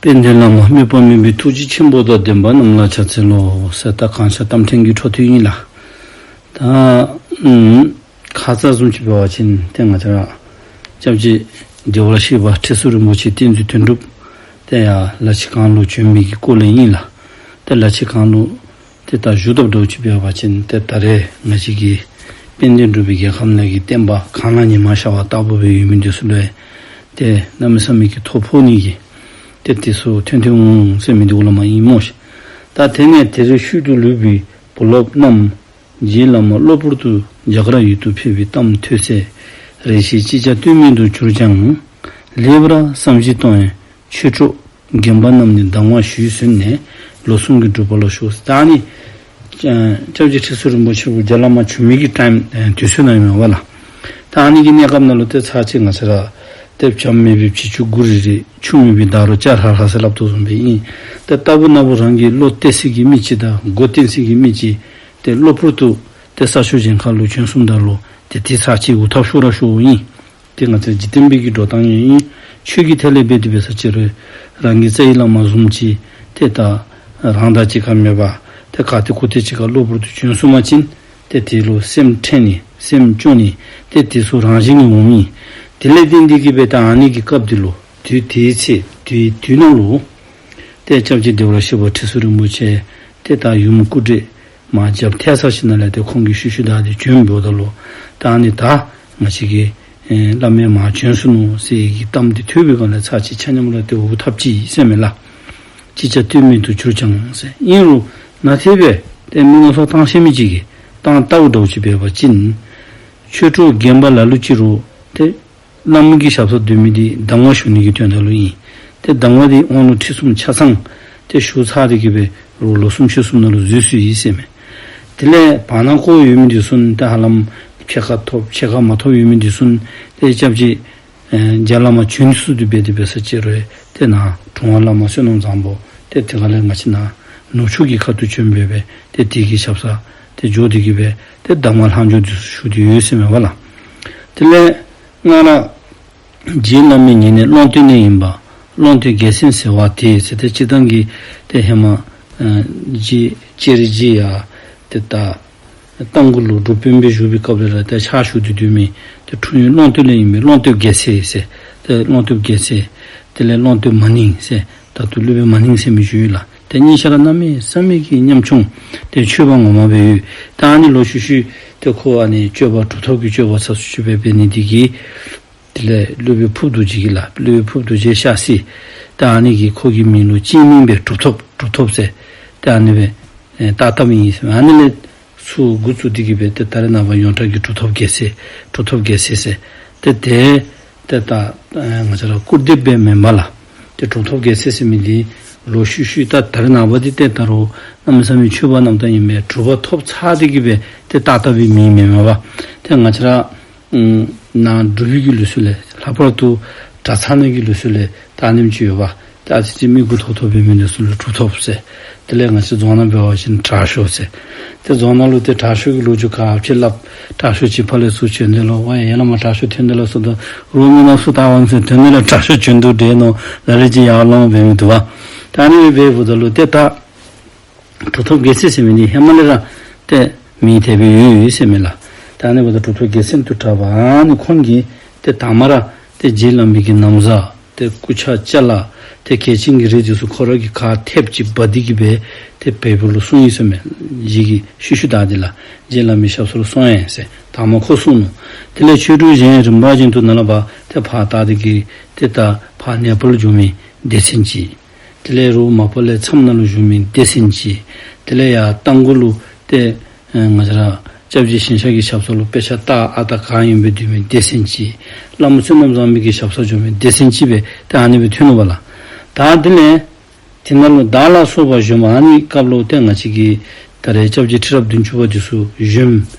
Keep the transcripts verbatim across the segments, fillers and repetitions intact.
དཔལ་ལྡན་བླ་མ་དམིགས་པ་མེད་པའི་ཐུགས་རྗེ་ཆེན་པོ་དང་ལྡན་པ་རྣམས་ལ་ཕྱག་འཚལ་ལོ་ཟེར། ད་གང་ཤར་རྟ་མགྲིན་གྱི་འཕྲོ་མཐུད་ཨིན་ལགས། ད་ཨམ་ཁ་ཙ་བཟུམ་ཅིག་འབད་བ་ཅིན་ཏེ་ང་བཅས་ར་སྐྱབས་རྗེ་བདེ་བར་གཤེགས་པ་ཁྲི་ཟུར་རིན་པོ་ཆེ་བསྟན་འཛིན་དོན་གྲུབ་ཏེ་ཡར་ལ་ཕྱི་སྒང་ལུ་བྱོན་མི་གི་སྐོར་ལས་ཨིན་ལགས། ཏེ་ལ་ཕྱི་སྒང་ལུ་ཏེ་ད་བཞུགས་ཐབས་འདྲཝ་ཅིག་འབད་བ་ཅིན་ཏེ་ད་རེས་ང་བཅས་ཀྱི་དཔལ་ལྡན་འབྲུག་པའི་རྒྱལ་ཁམས་ནང་གི་བསྟན་པ་གངས་ལ་ཉི་མ་ཤར་བ་ལྟ་བུ་སྦེ་ཡོད་མི་འདི་ཚུ་ལུ་ཏེ་གནམ་མེད་ས་མེད་ཀྱི་ཐོ་ཕོག་ནི་གི་ཏེ་དེ་ཚུ་ཐོན་ཐོན་འོང་ཟེར་མི་འདི་གུ་ལས་མར་ཨིན་སྨོ་ཤིག། ད་དེ་ནས་དེར་ཤུལ་དུ་ལུས་པའི་བུ་སློབ་རྣམས་རྗེ་བླ་མ་གློ་བུར་དུ་རྒྱ་གར་ཡུལ་དུ་ཕེབས་པའི་གཏམ་ཐོས་ཚེ། རེ་ཞིག་ཅི་བྱ་གཏོལ་མེད་དུ་གྱུར་ཀྱང་། ལེགས་པར་བསམ་གཞིག་གཏོང་བའི་ཆོས་གྲོགས་རྒན་པ་རྣམས་ནི་གདམས་ངག་ཞུས་ཟིན་ནས་ལོ་གསུམ་གྱི་སྒྲུབ་པ་ལ་ཞུགས། ད་ཨ་ནི་སྐྱབས་རྗེ་ཁྲི་ཟུར་རིན་པོ་ཆེ་གུ་རྒྱ་བླ་མ་བྱོན་མི་གི་ཊའིམ་དུས་ཚོད་ནང་ཨིན་མས་པ་ལགས། ད་ཨ་ནི་གི་གནས་སྐབས་ནང་ལུ་ཏེ་ཚར་གཅིག་ང་བཅས་ར་ཏེ་བྱམས་མེད་པའི་བྱི་ཅུང་གུ་རི་རི་ཆུ་མེད་པའི་ཟླ་རོ་ལྕགས་ཧྲ་ཧྲ་ཟེར་སླབ་དོ་བཟུམ་སྦེ་ཨིན། ཏེ་ལྟ་བུ་ན་བུ་རང་གི་བློ་གཏད་ས་གི་མི་ཅིག་དང་མགོ་བཏིང་ས་གི་མི་ཅིག་ཏེ་གློ་བུར་དུ་ཏེ་ས་ཕྱོགས་གཞན་ཁ་ལུ་བྱོན་སོངམ་ད་ལུ་ཏེ་དེ་ཚར་གཅིག་འུ་ཐག་ཤོར་ར་ཤོརཝ་ཨིན། ཏེ་ང་བཅས་འཇིག་རྟེན་པའི་གི་འགྲོ་སྟངས་ཡང་ཨིན། ཆོས་ཀྱི་ཐད་ལས་འབད་དེ་འབད་ས་ཅིག་རུང་རང་གི་རྩ་བའི་བླ་མ་བཟུམ་ཅིག་ཏེ་ད་རང་དང་གཅིག་ཁར་མེད་པར་ཏེ་ག་ཏེ་གུ་ཏེ་ཅིག་ཁར་གློ་བུར་དུ་བྱོན་སོང་པ་ཅིན་ཏེ་དེ་ལུ་སེམས་ཁྲལ་ནི་སེམས་སྐྱོ་ནི་ཏེ་དེ་ཚུ་རང་བཞིན་གྱིས་འོང་མི། དེ་ལས་བརྟེན་ཏེ་གི་སྦེ་ད་ཨ་ནི་གི་སྐབས་འདི་ལུ་དུས་དེའི་ཚེ་དུས་དུས་ནང་ལུ་ཏེ་སྐྱབས་རྗེ་བདེ་བར་གཤེགས་པ་ཁྲི་ཟུར་རིན་པོ་ཆེ་ཏེ་ད་ཡུམ་སྐུ་བགྲེས་མ་རྒྱབ་ཐལ་ས་ཅིག་ནང་ལས་ཏེ་ཁོང་གིས་ཤུལ་ཤུལ་བདའ་སྟེ་བྱོན་འབདཝ་ད་ལུ་ད་ཨ་ནི་ད་ང་བཅས་ཀྱི་ཨེ་བླ་མ་མར་བྱོན་སོ་ནུག་ཟེར་གྱི་གཏམ་འདི་ཐོས་པའི་སྒང་ལས་ཚར་གཅིག་ཆ་མཉམ་ར་ཏེ་འུ་ཐག་ཅིག་ཟེར་མས་ལགས། ཅི་བྱ་གཏོལ་མེད་དུ་གྱུར་ཀྱང་ཟེར། ཨིན་རུང་ནཱ་ཏེ་སྦེ་ཏེ་མི་མནོ་བསམ་བཏང་ཤེས་མི་ཅིག་གིས་བཏང་ལྟཝ་འདྲཝ་ཅིག་འབད་བ་ཅིན་ཆོས་གྲོགས་རྒན་པ་ལ་ལུ་ཅིག་རུང་ཏེ་བླ་མ་གི་ཞབས་སར་སྡོད་མི་འདི་གདམས་ངག་ཞུ་ནི་གི་དོན་དག་ལུ་ཨིན། ཏེ་གདམས་ངག་འདི་དབང་ལུང་ཁྲིད་གསུམ་ཆ་ཚང་ཏེ་ཞུ་ཚར་ཏེ་གི་སྦེ་རུང་ལོ་གསུམ་ཕྱོགས་གསུམ་ནང་ལུ་འཛུལ་སོ་ཡི་ཟེར་མས། དེ་ལས་བར་ན་ཁོ་ཡོད་མི་འདི་ཚུ་ཏེ་ཧ་ལམ་ཕྱེད་ཀ་ཐོབ་ཕྱེད་ཀ་མ་ཐོབ་ཡོད་མི་འདི་ཚུ་ཏེ་སྐྱབས་རྗེ་ཨེ་རྒྱ་བླ་མ་བྱོན་ཚུགས་ཏེ་འབད་དེ་འབད་ས་ཅིག་རུང་ཏེ་ནཱ་གྲུབ་དབང་བླ་མ་བསོད་ནམས་བཟང་པོ་ཏེ་དེ་ཁ་ལས་ང་བཅས་ནཱ་ནུབ་ཕྱོགས་ཀྱི་ཁ་ཐུག་བྱོན་སྦེ་སྦེ་ཏེ་དེ་གི་ཞབས་སར་ཏེ་འགྱོ་སྟེ་གི་སྦེ་ཏེ་གདམས་ངག་ལྷག་འཕྲོ་འདི་ཚུ་ཞུ་སྟེ་ཡོད་ཟེར་མས་པ་ལགས། དེ་ལས་སྔར་རྗེ་བླ་མའི་ཉེ་གནས་ཀློང་རྟོད་ནས་ཡིན་པ་ཀློང་རྟོད་རྒྱལ་མཚན་ཟེར་བ་དེ་ཟེར་ཏེ་སྤྱིར་བཏང་གི་ཏེ་ཧེ་མ་ཨེ་རྗེ་སྤྱན་རས་གཟིགས་ཡར་ཏེ་ད་རྟ་མགོ་ལུ་སྒྲུབ་དཔོན་སྦེ་བཞུགས་པའི་སྐབས་ལས་ར་ཏེ་ཕྱག་ཞུ་སྟེ་སྡོད་མི་ཏེ་འཁྲུངས་ཡུལ་ཀློང་རྟོད་ལས་ཡིན་པའི་ཀློང་རྟོད་རྒྱལ་མཚན་ཟེར། ཏེ་ཀློང་རྟོད་རྒྱལ་མཚན་དེ་ལས་ཀློང་རྟོད་མ་ནིང་ཟེར་ད་ལྟོ་སློབ་དཔོན་མ་ནིང་ཟེར་མི་ཅིག་ཡོད་ལགས། ཏེ་གཉིས་ཆ་ར་གནམ་མེད་ས་མེད་ཀྱི་ཉམ་ཆུང་ཏེ་ཆོསཔ་ངོ་མ་སྦེ་ཡོད། ད་ཨ་ནི་ལུ་ཤུལ་ཤུལ་ཏེ་ཁོ་ཨ་ནི་སྤྱོད་པ་གྲུབ་ཐོབ་ཀྱི་སྤྱོད་པ་ཚ་སུ་ཅིག་སྦེ་འབད་ནི་འདི་གིས་དེ་ལས་སློབ་དཔོན་ཕུརབ་རྡོ་རྗེ་གིས་ལགས། སློབ་དཔོན་ཕུརབ་རྡོ་རྗེ་ཤཱཀྱ་སྲས་ད་ཨ་ནི་གིས་ཁོ་གི་མིང་ལུ་གཅིག་མིང་སྦེ་གྲུབ་ཐོབ་གྲུབ་ཐོབ་ཟེར་ཏེ་ཨ་ནི་སྦེ་ཨེ་བཏགས་བཏགསཔ་ཨིན་ཟེར། ཨ་ནི་ལས་ཚུར་འགོ་བཙུགས་ཏེ་གི་སྦེ་ཏེ་ད་རེས་ནངས་པ་ཡོངས་གྲགས་ཀྱི་གྲུབ་ཐོབ་རྒྱལ་མཚན་གྲུབ་ཐོབ་རྒྱལ་མཚན་ཟེར་ཏེ་དེ་ཏེ་ད་ཨེ་ང་བཅས་ར་སྐུར་འདེབས་སྦེ་མེན་པ་ལགས། ཏེ་གྲུབ་ཐོབ་རྒྱལ་མཚན་ཟེར་མི་འདི་ལུ་ཤུལ་ཤུལ་ད་ད་རེས་ནངས་པ་འདི་ཏེ་ད་རུང་གནམ་མེད་ས་མེད་ཆོསཔ་རྣམ་དག་ཨིན་པས། གྲུབ་པ་ཐོབ་ཚར་ཏེ་གི་སྦེ་ཏེ་བཏགས་བཏགསཔ་གི་མིང་མེན་མས་པ། ཏེ་ང་བཅས་ར་ཨམ་ནཱ་འབྲུག་པའི་གི་ལུགས་སྲོལ་ལས་ལྷག་པར་དུ་གྲྭ་ཚང་ནང་གི་ལུགས་སྲོལ་ལས་ད་ཨ་ནེམ་ཅིག་ཡོད་པ། ད་ཨ་ཙི་ཅིག་མི་མགུ་ཐོག་ཐོག་འབད་མི་འདི་ཚུ་ལུ་གྲུབ་ཐོབ་ཟེར། དེ་ལས་ང་བཅས་རྫོང་ནང་འབད་བ་ཅིན་དྲག་ཤོས་ཟེར། ཏེ་རྫོང་ནང་ལུ་ཏེ་དྲག་ཤོས་ཀྱི་ལོ་རྒྱུས་ག་ཅི་སླབ། དྲག་ཤོས་ཅིག་ཕར་ལས་ཚུར་བྱོན་དེ་ལུ་ཝའེ་ཡར་ལས་མར་དྲག་ཤོས་ཐོན་དེ་ལུ་སོ་ད་རོགས་མི་ནང་སུ་ད་བང་སོ་ཐོན་དེ་ལུ་དྲག་ཤོས་བྱོན་དོ་འདྲས་མནོ་ལ་ལུ་ཅིག་ཡར་ལོང་འབད་མི་འདུག་པ། ད་ཨ་ནི་སྦེ་འབདཝ་ད་ལུ་ཏེ་ད་གྲུབ་ཐོབ་རྒྱལ་མཚན་ཟེར་མི་འདི་ཧེ་མ་ལས་ར་ཏེ་མིང་དེ་སྦེ་ཡོད་ཡོད་ཟེར་མས་ལགས། ད་ཨ་ནི་འབདཝ་ད་གྲུབ་ཐོབ་རྒྱལ་མཚན་དུ་གྲགས་པ་ཨ་ནི་ཁོང་གིས་ཏེ་དང་པ་ར་ཏེ་རྗེ་བླ་མའི་གི་ན་བཟའ་ཏེ་སྐུ་ཕྱག་ཅ་ལ་ཏེ་གལ་ཆེན་གྱི་རིགས་འདི་ཚུ་ཁོ་ར་གིས་ག་ཐེབས་ཅིག་འབག་སྟེ་གི་སྦེ་ཏེ་བལ་པོ་ལུ་སོང་ཡི་ཟེར་མས། རྗེ་གི་ཤུལ་ཤུལ་བདའ་སྟེ་ལགས། རྗེ་བླ་མའི་ཞབས་ས་ལུ་སོང་ཡི་ཟེར་དང་པ་ཁོ་གསུངས་ནུག། དེ་ལས་ཆོས་གྲོགས་གཞན་རིམ་པ་བཞིན་དུ་ནཱ་ལས་ཕར་ཏེ་ཕར་བཏགས་ཏེ་གི་ཏེ་ད་ཕར་ནེ་པཱལ་བྱོན་མི་སྡེ་ཚན་ཅིག། དེ་ལས་རུང་མ་པ་ལས་མཚམས་ནང་ལུ་བཞུགས་མི་སྡེ་ཚན་ཅིག། དེ་ལས་ཡར་རྟ་མགོ་ལུ་ཏེ་ཨེ་ང་བཅས་ར་སྐྱབས་རྗེ་ཞིང་གཤེགས་ཀྱི་ཞབས་ས་ལུ་དཔེ་ཆ་ལྟ་ཨ་རྟག་ག་ཨིནམ་སྦེ་སྡོད་མི་སྡེ་ཚན་ཅིག། བླ་མ་བསོད་ནམས་བཟང་པོའི་གི་ཞབས་སར་བྱོན་མི་སྡེ་ཚན་ཅིག་སྦེ་ཏེ་ཨ་ནི་སྦེ་ཐོན་ནུག་པ་ལགས། ད་དེ་ལས་དེ་ནང་ལུ་བདག་ལ་སོགས་པ་གཞོན་པ་ཨ་ནི་སྐབས་ལུ་ཏེ་ང་བཅས་ཀྱི་ད་རེས་སྐྱབས་རྗེ་ཁྲི་རབས་བདུན་ཅུ་པ་འདི་ཚུ་གཞོནམ་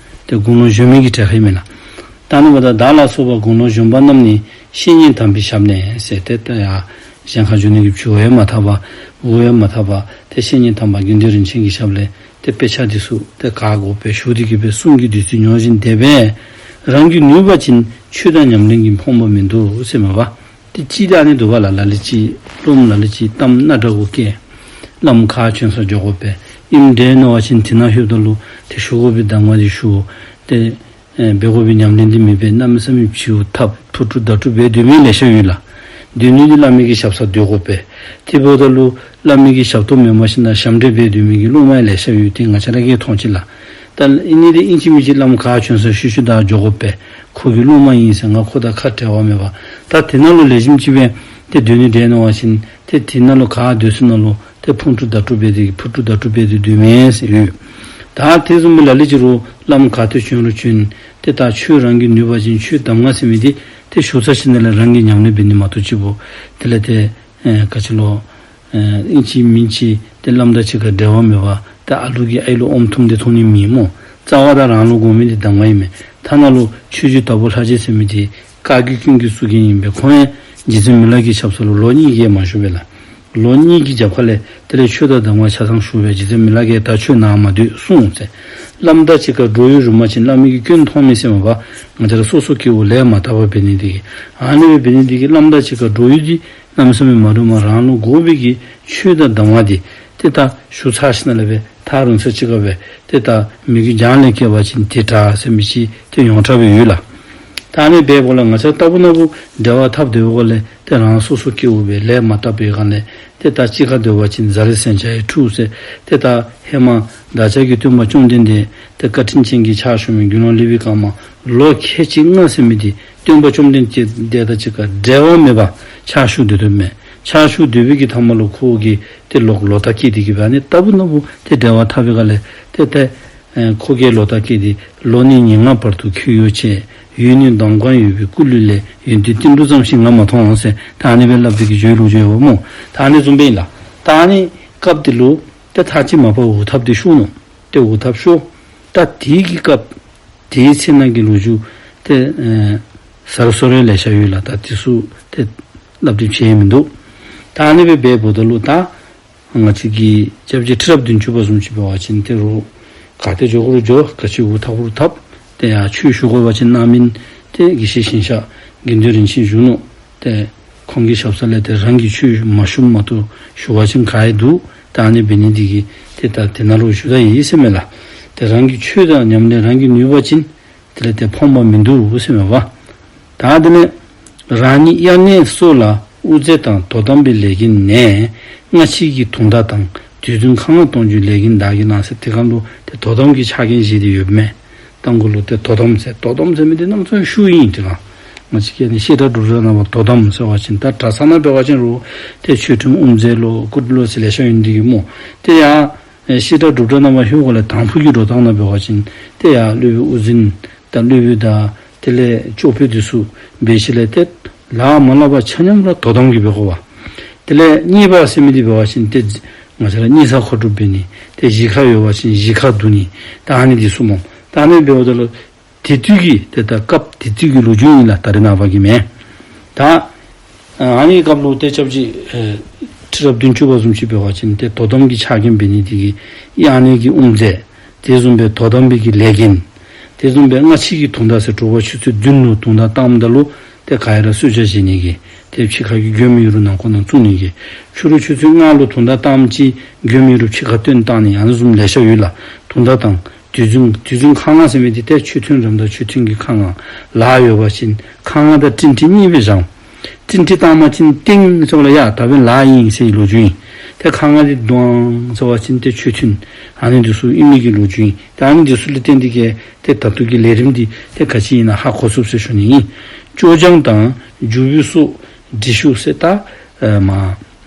ཏེ་དགུང་ལོ་གཞོན་མི་གི་གྲས་ཁར་ཨིན་མས་ལགས། ད་ཨ་ནི་འབདཝ་ད་བདག་ལ་སོགས་པ་དགུང་ལོ་གཞོན་པ་རྣམས་ནི་བཤེས་གཉེན་དམ་པའི་ཞབས་ནས་ཟེར་ཏེ་ད་ཡར་གཞན་ཁར་འགྱོ་ནི་གི་བྱ་བ་ཡང་མ་འཐབ་པར་དབུགས་ཡང་མ་འཐབ་པར་ཏེ་བཤེས་གཉེན་དམ་པ་དགེ་འདུན་རིན་ཆེན་གྱི་ཞབས་ལས་ཏེ་དཔེ་ཆ་འདི་ཚུ་ཏེ་ག་དགོ་པའི་ཞུ་སྟེ་གི་སྦེ་གསུང་གི་བདུད་རྩི་མྱོང་བཞིན་དེ་སྦེ་རང་གིས་ནུས་པ་ཅིན་ཆོས་དང་ཉམས་ལེན་གྱིས་ཕོངས་པ་མིན་འདུག་ཟེར་མས་པ། ཏེ་ཅིག་ད་ཨ་ནི་འདུག་པ་ལགས། ལ་ལུ་ཅིག་སློབམ་ལ་ལུ་ཅིག་གཏམ་སྣ་འདྲ་བོ་བཀལ། བླམ་ག་བྱོན་ས་འགྱོ་དགོ་པས། ཨིནམ་འདྲས་མནོ་བ་ཅིན་དེ་ནང་ལྷོདཔ་ད་ལུ་ཏེ་ཞུ་དགོ་པའི་གདམས་ངག་འདི་ཞུ། ཏེ་ཨེ་འབད་དགོ་པའི་ཉམས་ལེན་འདི་མི་འབད། གནམ་མེད་ས་མེད་བྱིའུ་འཐབ་ཕུ་དཀྲུག་མདའ་དཀྲུག་འབད་སྡོད་མི་ལེ་ཤ་ཡོད་ལགས། སྡོད་ནི་འདི་བླ་མའི་གི་ཞབས་སར་སྡོད་དགོ་པས། དེ་འབདཝ་ད་ལུ་བླ་མའི་གི་ཞབས་ཏོག་མེན་པར་ཞིནམ་ལས་ཞབས་འདྲེན་འབད་སྡོད་མི་གི་སློབ་མ་ལེ་ཤ་ཡོད། ཏེ་ང་བཅས་ར་གིས་མཐོང་ཅི་ལགས། ད་ཨིན་ནི་འདི་ཨིན་ཅི་མིན་ཅི་བླམ་ག་བྱོན་ས་ཤུལ་ཤུལ་བདའ་འགྱོ་དགོ་པས། ཁོ་གི་སློབ་མ་ཨིན་ཟེར་ང་ཁོ་དང་ཁ་བྲལ་བ་མེད་པར། ད་དེ་ནང་ལུ་ལེགས་ཤོམ་ཅིག་འབད་ཏེ་སྡོད་ནི་འདྲས་མནོ་བ་ཅིན་ཏེ་དེ་ནང་ལུ་ག་སྡོད་ས་ནང་ལུ་ཏེ་ཕུ་དཀྲུག་མདའ་དཀྲུག་འབད་དེ་ཕུ་དཀྲུག་མདའ་དཀྲུག་འབད་དེ་སྡོད་མི་ཟེར་ཡོད། ད་དེ་བཟུམ་སྦེ་ལ་ལུ་ཅིག་རུང་བླམ་ག་ཏེ་བྱོན་རུང་བྱོན། ཏེ་ད་ཆོས་རང་གིས་ནུས་པ་ཅིན་ཆོས་གདམས་ངག་ཟེར་མི་འདི་ཏེ་ཞུ་ཚར་ཞིནམ་ལས་རང་གིས་ཉམས་ལེན་འབད་ནི་མ་གཏོགས་ཅིག་པོ་དེ་ལས་ཏེ་ཨེ་ག་ཅི་ལོ། ཨེ་ཨིན་ཅི་མིན་ཅི་ཏེ་བླམ་དང་གཅིག་ཁར་འབྲེལ་བ་མེད་པར་ཏེ་ཨ་ལུ་གིས་ཨའི་ལུ་ཨོམ་འཐུང་སྟེ་འཐུང་ནི་མེན་སྨོ། རྩ་བ་དང་རང་ལུ་དགོ་མི་འདི་གདམས་ངག་ཨིན་མས། ཐ་ན་ལུ་ཆོས་རྗེ་དྭགས་པོ་ལྷ་རྗེ་ཟེར་མི་འདི་བཀའ་བརྒྱུད་ཀུན་གྱི་གཙུག་རྒྱན་ཨིན་པས། ཁོ་ཡང་རྗེ་བཙུན་མི་ལ་གི་ཞབས་ས་ལུ་ལོ་གཉིས་ཀྱིས་མ་བཞུགས་པས་ལགས། ལོ་གཉིས་ཀྱི་རྒྱབ་ཁ་ལས་དེ་ལས་ཆོས་དང་གདམས་ངག་ཆ་ཚང་ཞུ་སྦེ་རྗེ་བཙུན་མི་ལ་གིས་ད་ཁྱོད་ནཱ་མ་སྡོད་གསུངས་ཟེར། བླམ་དང་གཅིག་ཁར་འགྲོགས་ཡུན་རིངམ་ཅིན་བླ་མའི་གི་སྐྱོན་མཐོང་མི་ཟེར་མ་པ་ང་བཅས་ར་སོ་སོ་སྐྱེ་བོ་ལས་མ་དག་པ་འབད་ནི་འདི་གིས། ཨ་ནི་སྦེ་འབད་ནི་འདི་གིས་བླམ་དང་གཅིག་ཁར་འགྲོགས་ཡུན་འདི་གནམ་མེད་ས་མེད་མ་རིངམ་རང་ལུ་དགོ་པའི་གི་ཆོས་དང་གདམས་ངག་འདི་ཏེ་ད་ཞུ་ཚར་ཞིནམ་ལས་སྦེ་ཐག་རིང་ས་ཅིག་ཁར་སྦེ་ཏེ་ད་མོས་གུས་སྦྱང་ལས་སྐྱེས་པ་ཅིན་དེ་དྲག་ཟེར་མི་ཅིག་ཏེ་ཡོངས་གྲགས་སྦེ་ཡོད་ལགས། ད་ཨ་ནི་འབདཝ་ལས་ང་བཅས་རྟག་བུ་ན་བུ་འབྲེལ་བ་འཐབ་སྡོད་པའི་སྒང་ལས་ཏེ་རང་སོ་སོ་སྐྱེ་བོ་སྦེ་ལས་མ་དག་པའི་སྒང་ལས་ཏེ་ད་གཅིག་ཁར་སྡོད་པ་ཅིན་བཟའ་རིགས་ཟན་ཆ་ཡང་འཁྲུགས་ཟེར། ཏེ་ད་ཧེ་མ་བདག་ཅག་གི་སྟོན་པ་བཅོམ་ལྡན་འདས་ཏེ་བཀའ་དྲིན་ཅན་གྱི་ཕྱག་ཞུ་མི་དགེ་སློང་ལེགས་པའི་སྐར་མ་ལོ་ཁལ་གཅིག་ལྔ་ཟེར་མི་འདི་སྟོན་པ་བཅོམ་ལྡན་འདས་དང་གཅིག་ཁར་འབྲལ་བ་མེད་པར་ཕྱག་ཞུ་སྡོད་དོ་མས། ཕྱག་ཞུ་སྡོད་པའི་གི་མཐའ་མ་ལུ་ཁོ་གིས་ཏེ་ལོག་ལོག་ལྟ་སྐྱེས་ཏེ་གིས་སྦེ་ཨ་ནི་རྟག་བུ་ན་བུ་ཏེ་འབྲེལ་བ་འཐབ་པའི་སྒང་ལས་ཏེ་ཏེ་ཨེ་ཁོ་གིས་ལོག་ལྟ་སྐྱེས་ཏེ་ལོ་ནི་ཉེར་ལྔ་བར་དུ་ཁྱོད་ཡོད་ཅེས། ཡུན་ནི་འདོམ་གང་ཡོད་པའི་སྐུ་ལུས་ལས། ཡོན་ཏན་ཏིལ་འབྲུ་ཙམ་ཞིག་ང་མ་མཐོང་ཟེར། ད་ཨ་ནི་སྦེ་སླབ་སྟེ་གིས་བྱོན་ལོ་བྱོནམ་སྨོ། ད་ཨ་ནི་བཟུམ་སྦེ་ཨིན་ལགས། ད་ཨ་ནི་སྐབས་དེ་ལུ་ཏེ་ཐག་ཅིག་མ་པ་འུར་འཐབ་སྟེ་ཤོར་ནུག། ཏེ་འུར་འཐབ་ཤོར། ད་དེ་གི་སྐབས་དེའི་ཚེ་ནང་གི་ལོ་རྒྱུས་ཏེ་ཨེ་ཟ་རུ་སོ་རུ་ལེ་ཤ་ཡོད་ལགས། ད་དེ་ཚུ་ཏེ་སླབ་སྟེ་ཕྱེ་མི་འདུག། ད་ཨ་ནི་སྦེ་འབདཝ་ད་ལུ་ད་ང་བཅས་ཀྱི་སྐྱབས་རྗེ་ཁྲི་རབས་བདུན་ཅུ་པ་བཟུམ་ཅིག་འབད་བ་ཅིན་ཏེ་རུང་ག་ཏེ་འགྱོ་དགོ་རུང་འགྱོ། ག་ཅི་འུར་འཐབ་རུང་འཐབ། ཏེ་ཡར་ཆོས་ཞུ་དགོ་པ་ཅིན་གནང་མི་ཏེ་དགེ་བཤེས་ཞིང་གཤེགས་དགེ་འདུན་རིན་ཆེན་བཞུགས་ནུག། ཏེ་ཁོང་གི་ཞབས་ས་ལས་ཏེ་རང་གིས་ཆོས་མ་ཞུ་མ་གཏོགས་ཞུ་བ་ཅིན་ག་ཡང་འདུག། ད་ཨ་ནི་འབད་ནི་འདི་གིས་ཏེ་ད་དེ་ནང་ལུ་བཞུགས་ད་ཡི་ཟེར་མས་ལགས། ཏེ་རང་གིས་ཆོས་དང་ཉམས་ལེན་རང་གིས་ནུས་པ་ཅིན་དེ་ལས་ཏེ་ཕངས་པ་མིན་འདུག་ཟེར་མས་པ། ད་དེ་ལས་རང་ཉིད་དབྱར་གནས་སོགས་ལ་དབུ་མཛད་དང་དོ་དམ་པའི་ལས་འགན་ནས། སྔ་ཕྱི་གི་དུང་བརྡ་དང་དུས་རྒྱུན་ཁ་ངག་གཏོང་རྒྱུའི་ལས་འགན་བདག་གིས་གནང་ཟེར། དེ་སྒང་ལུ་ཏེ་དོ་དམ་གྱི་ཕྱག་འགན་བཞེས་ཏེ་ཡོདཔ་མས། དང་པོ་ལུ་ཏེ་དོ་དམ་ཟེར། དོ་དམ་ཟེར་མི་འདི་གནམ་མེད་ས་མེད་ཤུགས་ཨིན། དེ་སྒང་ང་བཅས་ཀྱི་ཨ་ནི་བཤད་གྲྭ་སྒྲུབ་གྲྭ་ནང་པ་དོ་དམ་ཟེར་བ་ཅིན་ད་གྲྭ་ཚང་ནང་འབད་བ་ཅིན་རུང་ཏེ་ཆོས་ཁྲིམས་དབུ་མཛད་ལོ་སྐུ་མགྲོན་ལོ་ཟེར་ལེ་ཤ་ཡོད་ནི་འདི་གིས་སྨོ། ཏེ་ཡར་ཨེ་བཤད་གྲྭ་སྒྲུབ་གྲྭ་ནང་པ་ཧེ་མ་ལས་དང་ཕུ་གི་འགྲོ་སྟངས་ནང་འབད་བ་ཅིན་ཏེ་ཡར་སློབ་དཔོན་དབུ་འཛིན་དང་སློབ་དཔོན་དང་དེ་ལས་ཅོག་དཔོན་འདི་ཚུ་འབད་ཞིནམ་ལས་ཏེ་ལཱ་མ་ལཱ་པ་ཆ་མཉམ་ར་དོ་དམ་གྱིས་འབད་དགོ་པས། དེ་ལས་གཉེར་པ་ཟེར་མི་འདི་འབད་བ་ཅིན་ཏེ་ང་བཅས་ར་གཉེར་ས་མཁོ་སྒྲུབ་འབད་ནི། ཏེ་གཞིས་ཁར་ཡོད་པ་ཅིན་གཞིས་ཁར་བསྡུ་ནི། ད་ཨ་ནི་འདི་ཚུ་སྨོ། ད་ཨ་ནི་འབདཝ་ད་ལུ་དེ་དུས་ཀྱི་ཏེ་ད་སྐབས་དེ་དུས་ཀྱི་ལོ་རྒྱུས་ཨིན་ལགས། ད་རེས་ནངས་པ་གི་མེན། ད་ཨ་ནི་སྐབས་ལུ་ཏེ་སྐྱབས་རྗེ་ཨེ་ཁྲི་རབས་བདུན་ཅུ་པ་བཟུམ་ཅིག་འབད་བ་ཅིན་ཏེ་དོ་དམ་གྱི་ཕྱག་འགན་འབད་ནི་འདི་གིས་དབྱར་གནས་ཀྱི་དབུ་མཛད། དེ་བཟུམ་སྦེ་དོ་དམ་པའི་གི་ལས་འགན། དེ་བཟུམ་སྦེ་སྔ་ཕྱི་གི་དུང་བརྡ་ཟེར། དྲོ་པ་ཆུ་ཚོད་བདུན་ལུ་དུང་བརྡ་བཏངམ་ད་ལུ་ཏེ་ག་ར་གསོལ་ཇ་བཞེས་ནི་གི། ཏེ་ཕྱི་ཁ་གི་མགྱོནམ་ཨིན་རུང་ནང་འཁོད་ནང་བཙུགས་ནི་གི། ཕྱི་རུ་ཆུ་ཚོད་ལྔ་ལུ་དུང་བརྡ་བཏངམ་ཅིག་མགྱོནམ་ཨིན་རུང་ཕྱི་ཁར་བཏོན་བཏང་ནི་ཨ་ནི་བཟུམ་ལེ་ཤ་ཡོད་ལགས། དུང་བརྡ་དང་དུས་རྒྱུན་དུས་རྒྱུན་ཁ་ངག་ཟེར་མི་འདི་ཏེ་ཆོས་ཐུན་རནམ་ད་ཆོས་ཐུན་གྱི་ཁ་ངག་ལཱ་ཡོད་པ་ཅིན་ཁ་ངག་དང་སྤྲིན་བྲིས་གཉིས་སྦེ་བཞག། སྤྲིན་བྲིས་བཏང་པ་ཅིན་ཏིང་ཟེར་བ་ལས་ཡ་ད་འབདན་ལཱ་ཨིན་ཟེར་བའི་ལོ་རྒྱུས་ཨིན། ཏེ་ཁ་ངག་འདི་དུང་ཟེར་བ་ཅིན་ཏེ་ཆོས་ཐུན་ཨ་ནི་འདི་ཚུ་ཨིན་མི་གི་ལོ་རྒྱུས་ཨིན། ཏེ་ཨ་ནི་འདི་ཚུ་ལུ་བརྟེན་ཏེ་གིས་ཏེ་ད་ལྟོ་གི་ལས་རིམ་འདི་ཏེ་ག་ཅི་ཨིན་ན་ཧ་གོ་ཚུགས་ཟེར་ཞུ་ནི་ཨིན། སྐྱོར་སྦྱང་དང་འཇུག་པའི་སོགས་འདྲི་ཞུ་ཟེར། ད་ཨེ་མ་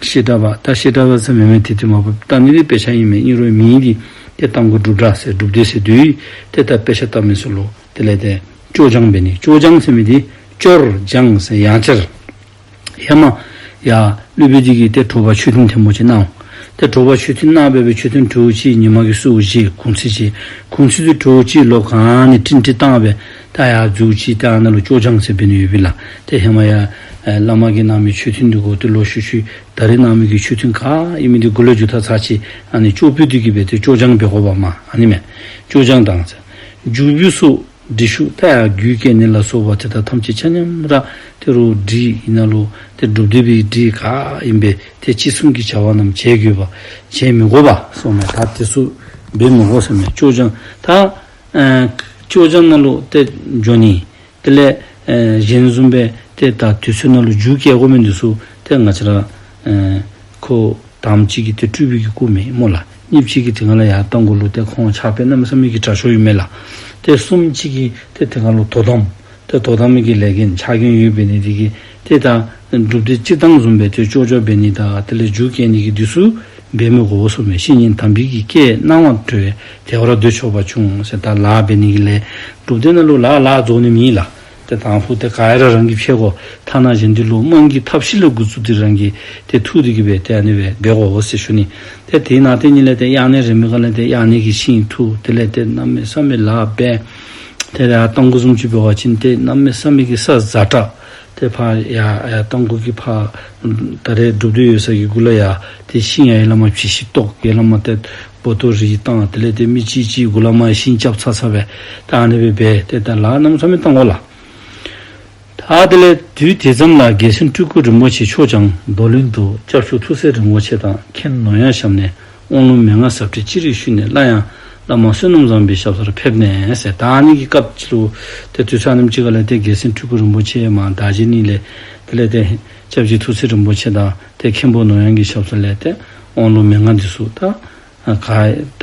བཤད་གྲྭ་པ་ད་བཤད་གྲྭ་པ་ཟེར་མི་མེན། ཏེ་ཏེ་མ་པ་ད་ཨ་ནི་འདི་དཔེ་ཆ་ཨིན་མས། ཨིན་རུང་མིང་འདི་ཏེ་རྟ་མགོ་སྒྲུབ་གྲྭ་ཟེར་སྒྲུབ་སྡེ་ཟེར་འདུག། ཏེ་ད་དཔེ་ཆ་ལྟ་མི་ཚུ་ལུ་དེ་ལས་ཏེ་སྐྱོར་སྦྱང་འབད་ནི། སྐྱོར་སྦྱང་ཟེར་མི་འདི་སྐྱོར་སྦྱང་ཟེར་ཡང་བསྐྱར། ཧེ་མ་ཡར་སློབ་དཔོན་འདི་གིས་ཏེ་དྲོ་པ་ཆོས་ཐུན་ཐེངས་པོ་ཅིག་གནང་། ཏེ་དྲོ་པ་ཆོས་ཐུན་གནང་སྦེ་སྦེ་ཆོས་ཐུན་གྲོལཝ་ཅིག་ཉི་མ་གི་སྲོད་བཞེས་གུང་ཚིགས་བཞེས། གུང་ཚིགས་དེ་གྲོལཝ་ཅིག་ལོག་ག་ནི་སྤྲིན་བྲིས་བཏང་སྦེ་ད་ཡར་འཛུལཝ་ཅིག་ད་ཨ་ནཱ་ལུ་སྐྱོར་སྦྱང་ཟེར་འབད་ནི་ཡོད་པས་ལགས། ཏེ་ཧེ་མ་ཡར་ཨེ་བླ་མ་གིས་གནང་མི་ཆོས་ཐུན་འདི་གུ་ཏེ་ལོག་ཤུལ་ཤུལ་ད་རེས་གནང་མི་གི་ཆོས་ཐུན་ག་ཨིན་མི་འདི་གུ་ལས་མཇུག་མཐའ་ཚར་ཅིག་ཨ་ནི་སྐྱོར་དཔོན་འདི་གིས་འབད་དེ་སྐྱོར་སྦྱང་འབད་དགོ་པས་མས། ཨ་ནི་མས། སྐྱོར་སྦྱང་དང་ཟེར། འཇུག་པའི་སོགས་ སྒྲིག་ཞུགས་ད་ཡང་རྒྱུད་སྐྱེ་གནས་ལ་སོགས་པ་དེ་དག་ཐམས་ཅད་ཆ་མཉམ་ར་དེ་རུ་སྒྲིག་ཨིན་ན་ལུ་ཏེ་སྒྲུབ་སྡེ་པའི་སྒྲིག་ག་ཨིན་པས། ཏེ་ཅི་གསུང་གི་བྱ་བ་རྣམས་བྱེད་དགོས་པ་བྱེད་མི་དགོས་པ་སོགས་མས། ད་དེ་ཚུ་འབད་མི་དགོ་ཟེར་མས། སྐྱོར་སྦྱང་ད་ཨ་སྐྱོར་སྦྱང་ནང་ལུ་ཏེ་འགྱོ་ནི། དེ་ལས་ཨེ་གཞན་བཟུམ་སྦེ་ཏེ་ད་དུས་ཚོད་ནང་ལུ་རྒྱུད་སྐྱེ་དགོ་མི་འདི་ཚུ་ཏེ་ང་བཅས་ར་ཨེ་ཁོ་དང་པ་ཅིག་གིས་ཏེ་སྤྲུལ་པའི་གི་སྐུ་མེན་སྨོ་ལགས། གཉིས་པ་ཅིག་གིས་དེ་སྒང་ལས་ཡར་རྟ་མགོ་ལུ་ཏེ་ཁོང་ཕྱག་དཔེ་གནམ་མེད་ས་མེད་ཀྱི་དྲག་ཤོས་ཡོད་མས་ལགས། ཏེ་གསུམ་པ་ཅིག་གིས་ཏེ་དེ་སྒང་ལུ་དོ་དམ་ཏེ་དོ་དམ་གྱི་ལས་འགན་ཕྱག་འགན་ཡོད་འབད་ནི་འདི་གིས་ཏེ་ད་སྒྲུབ་སྡེ་སྤྱིར་བཏང་བཟུམ་སྦེ་ཏེ་སྐྱོར་སྦྱང་འབད་ནི་དང་དེ་ལས་རྒྱུད་སྐྱེ་ནི་གི་འདི་ཚུ་འབད་མི་དགོ་ཟེར་མས། བཤེས་གཉེན་དམ་པའི་གི་བཀས་གནང་བར་གྲོལ། དལ་བར་སྡོད་ཆོག་པ་བྱུང་ཟེར། ད་ལཱ་འབད་ནི་གི་ལས་སྒྲུབ་སྡེ་ནང་ལུ་ལཱ་ལཱ་རྫོགས་ནི་མེད་ལགས། ཏེ་དང་ཕུ་ཏེ་ག་ར་རང་གིས་ཕྱད་དགོ། ཐ་ན་གཞན་འདི་ལུ་དམངས་ཀྱི་ཐབས་ཤེས་ལས་འགོ་བཙུགས་ཏེ་རང་གིས་ཏེ་འཐུ་སྟེ་གི་སྦེ་ཏེ་ཨ་ནི་སྦེ་འབད་དགོ་ཟེར་ཞུ་ནི། ཏེ་དེ་ནང་ཏེ་ཨ་ནི་ལས་ཏེ་གཡག་ནག་རེ་མི་ག་ལས་ཏེ་གཡག་ནག་གི་ཤིང་འཐུ། དེ་ལས་ཏེ་གནམ་མེད་ས་མེད་ལཱ་འབད། ཏེ་ཡར་རྟ་མགོ་བཟུམ་ཅིག་འབད་བ་ཅིན་ཏེ་གནམ་མེད་ས་མེད་ཀྱི་ས་ཛ་དྲག། ཏེ་ཕར་ཡར་ཡར་རྟ་མགོ་གི་ཕར་ད་རེས་སྒྲུབ་སྡེ་ཡོད་ས་གི་གུ་ལས་ཡར་ཏེ་ཤིང་ཡར་ལས་མར་བྱི་ཤིང་བཏོག། ཡར་ལས་མར་ཏེ་སྦོ་ཏོ་རི་བཏང་། དེ་ལས་ཏེ་མི་གཅིག་གཅིག་གུ་ལས་མར་ཤིང་རྐྱབ་ཚར་ཚརཝ་སྦེ་ད་ཨ་ནི་སྦེ་འབད། ཏེ་ད་ལཱ་གནམ་མེད་ས་མེད་བཏང་དགོ་ལགས། ད་དེ་ལས་དུས་དེ་ཙམ་ལ་རྒྱལ་མཚན་སྤྲུལ་སྐུ་རིན་པོ་ཆེ་མཆོག་ཀྱང་རྡོར་གླིང་དུ་སྐྱབས་མཆོག་ཐུགས་སྲས་རིན་པོ་ཆེ་དང་མཁན་ནོར་གཡང་ཞབས་ནས་དབང་ལུང་མན་ངག་ཟབ་ཁྲིད་ཅི་རིགས་ཞུས་ནས་སླར་ཡང་བླ་མ་བསོད་ནམས་བཟང་པོའི་ཞབས་སར་ཕེབས་ནས་ཟེར། ད་ཨ་ནི་གི་སྐབས་ཅིག་ལུ་ཏེ་དུས་ཚོད་ཨ་ནེམ་ཅིག་ཁ་ལས་ཏེ་རྒྱལ་མཚན་སྤྲུལ་སྐུ་རིན་པོ་ཆེ་མར་དར་ཇི་གླིང་ལས་དེ་ལས་ཏེ་སྐྱབས་རྗེ་ཐུགས་སྲས་རིན་པོ་ཆེ་དང་ཏེ་མཁན་པོ་ནོར་གཡང་གི་ཞབས་ས་ལས་ཏེ་དབང་ལུང་མན་ངག་འདི་ཚུ་ད་ག་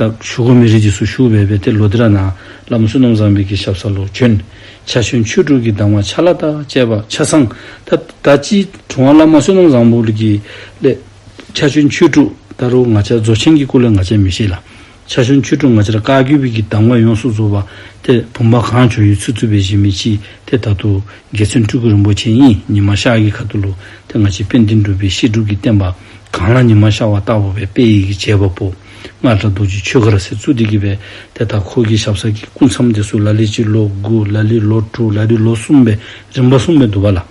ད་ཞུ་དགོ་མི་རིགས་འདི་ཚུ་ཞུ་སྦེ་སྦེ་ཏེ་ལོག་སྟེ་ར་ནཱ་བླ་མ་བསོད་ནམས་བཟང་པོའི་གི་ཞབས་ས་ལུ་བྱོན། ཕྱག་ཆེན་ཆོས་དྲུག་གི་གདམས་ངག་ཕྱག་ལཱ་དང་བཅས་པ་ཆ་ཚང་ད་ད་ཅི་དྲུང་པ་བླ་མ་བསོད་ནམས་བཟང་པོ་ལུ་གི་ལས་ཕྱག་ཆེན་ཆོས་དྲུག་ད་རུང་ང་བཅས་རྫོགས་ཆེན་གྱི་སྐོར་ལས་ང་བཅས་མི་ཤེས་ལགས། ཕྱག་ཆེན་ཆོས་དྲུག་ང་བཅས་ར་བཀའ་བརྒྱུད་པའི་གི་གདམས་ངག་ཡོངས་སུ་རྫོགས་པ་ཏེ་བུམ་པ་གང་བྱོ་ཡི་ཚུལ་དུ་སྦེ་བཞེངས་མི་ཅིག་ཏེ་ད་ལྟོ་རྒྱལ་མཚན་སྤྲུལ་སྐུ་རིན་པོ་ཆེ་ཨིན། ཉི་མ་ཤར་གྱི་ཁ་ཐུག་ལུ་ཏེ་ང་བཅས་དཔལ་ལྡན་འབྲུག་པའི་བཤད་སྒྲུབ་ཀྱི་བསྟན་པ་གངས་ལ་ཉི་མ་ཤར་བ་ལྟ་བུ་སྦེ་སྤེལ་ནི་གི་བྱེད་པ་པོ་སྔགས་གྲྭ་རྡོ་རྗེ་ཆོས་སྒར་ཟེར་བཙུགས་ཏེ་གི་སྦེ་ཏེ་ད་ཁོ་གི་ཞབས་ས་གི་སྐུ་མཚམས་འདི་ཚུ་ལ་ལུ་ཅིག་ལོ་དགུ་ལ་ལུ་ལོ་དྲུག་ལ་ལུ་ལོ་གསུམ་སྦེ་རིམ་པ་གསུམ་སྦེ་འདུག་པ་ལགས།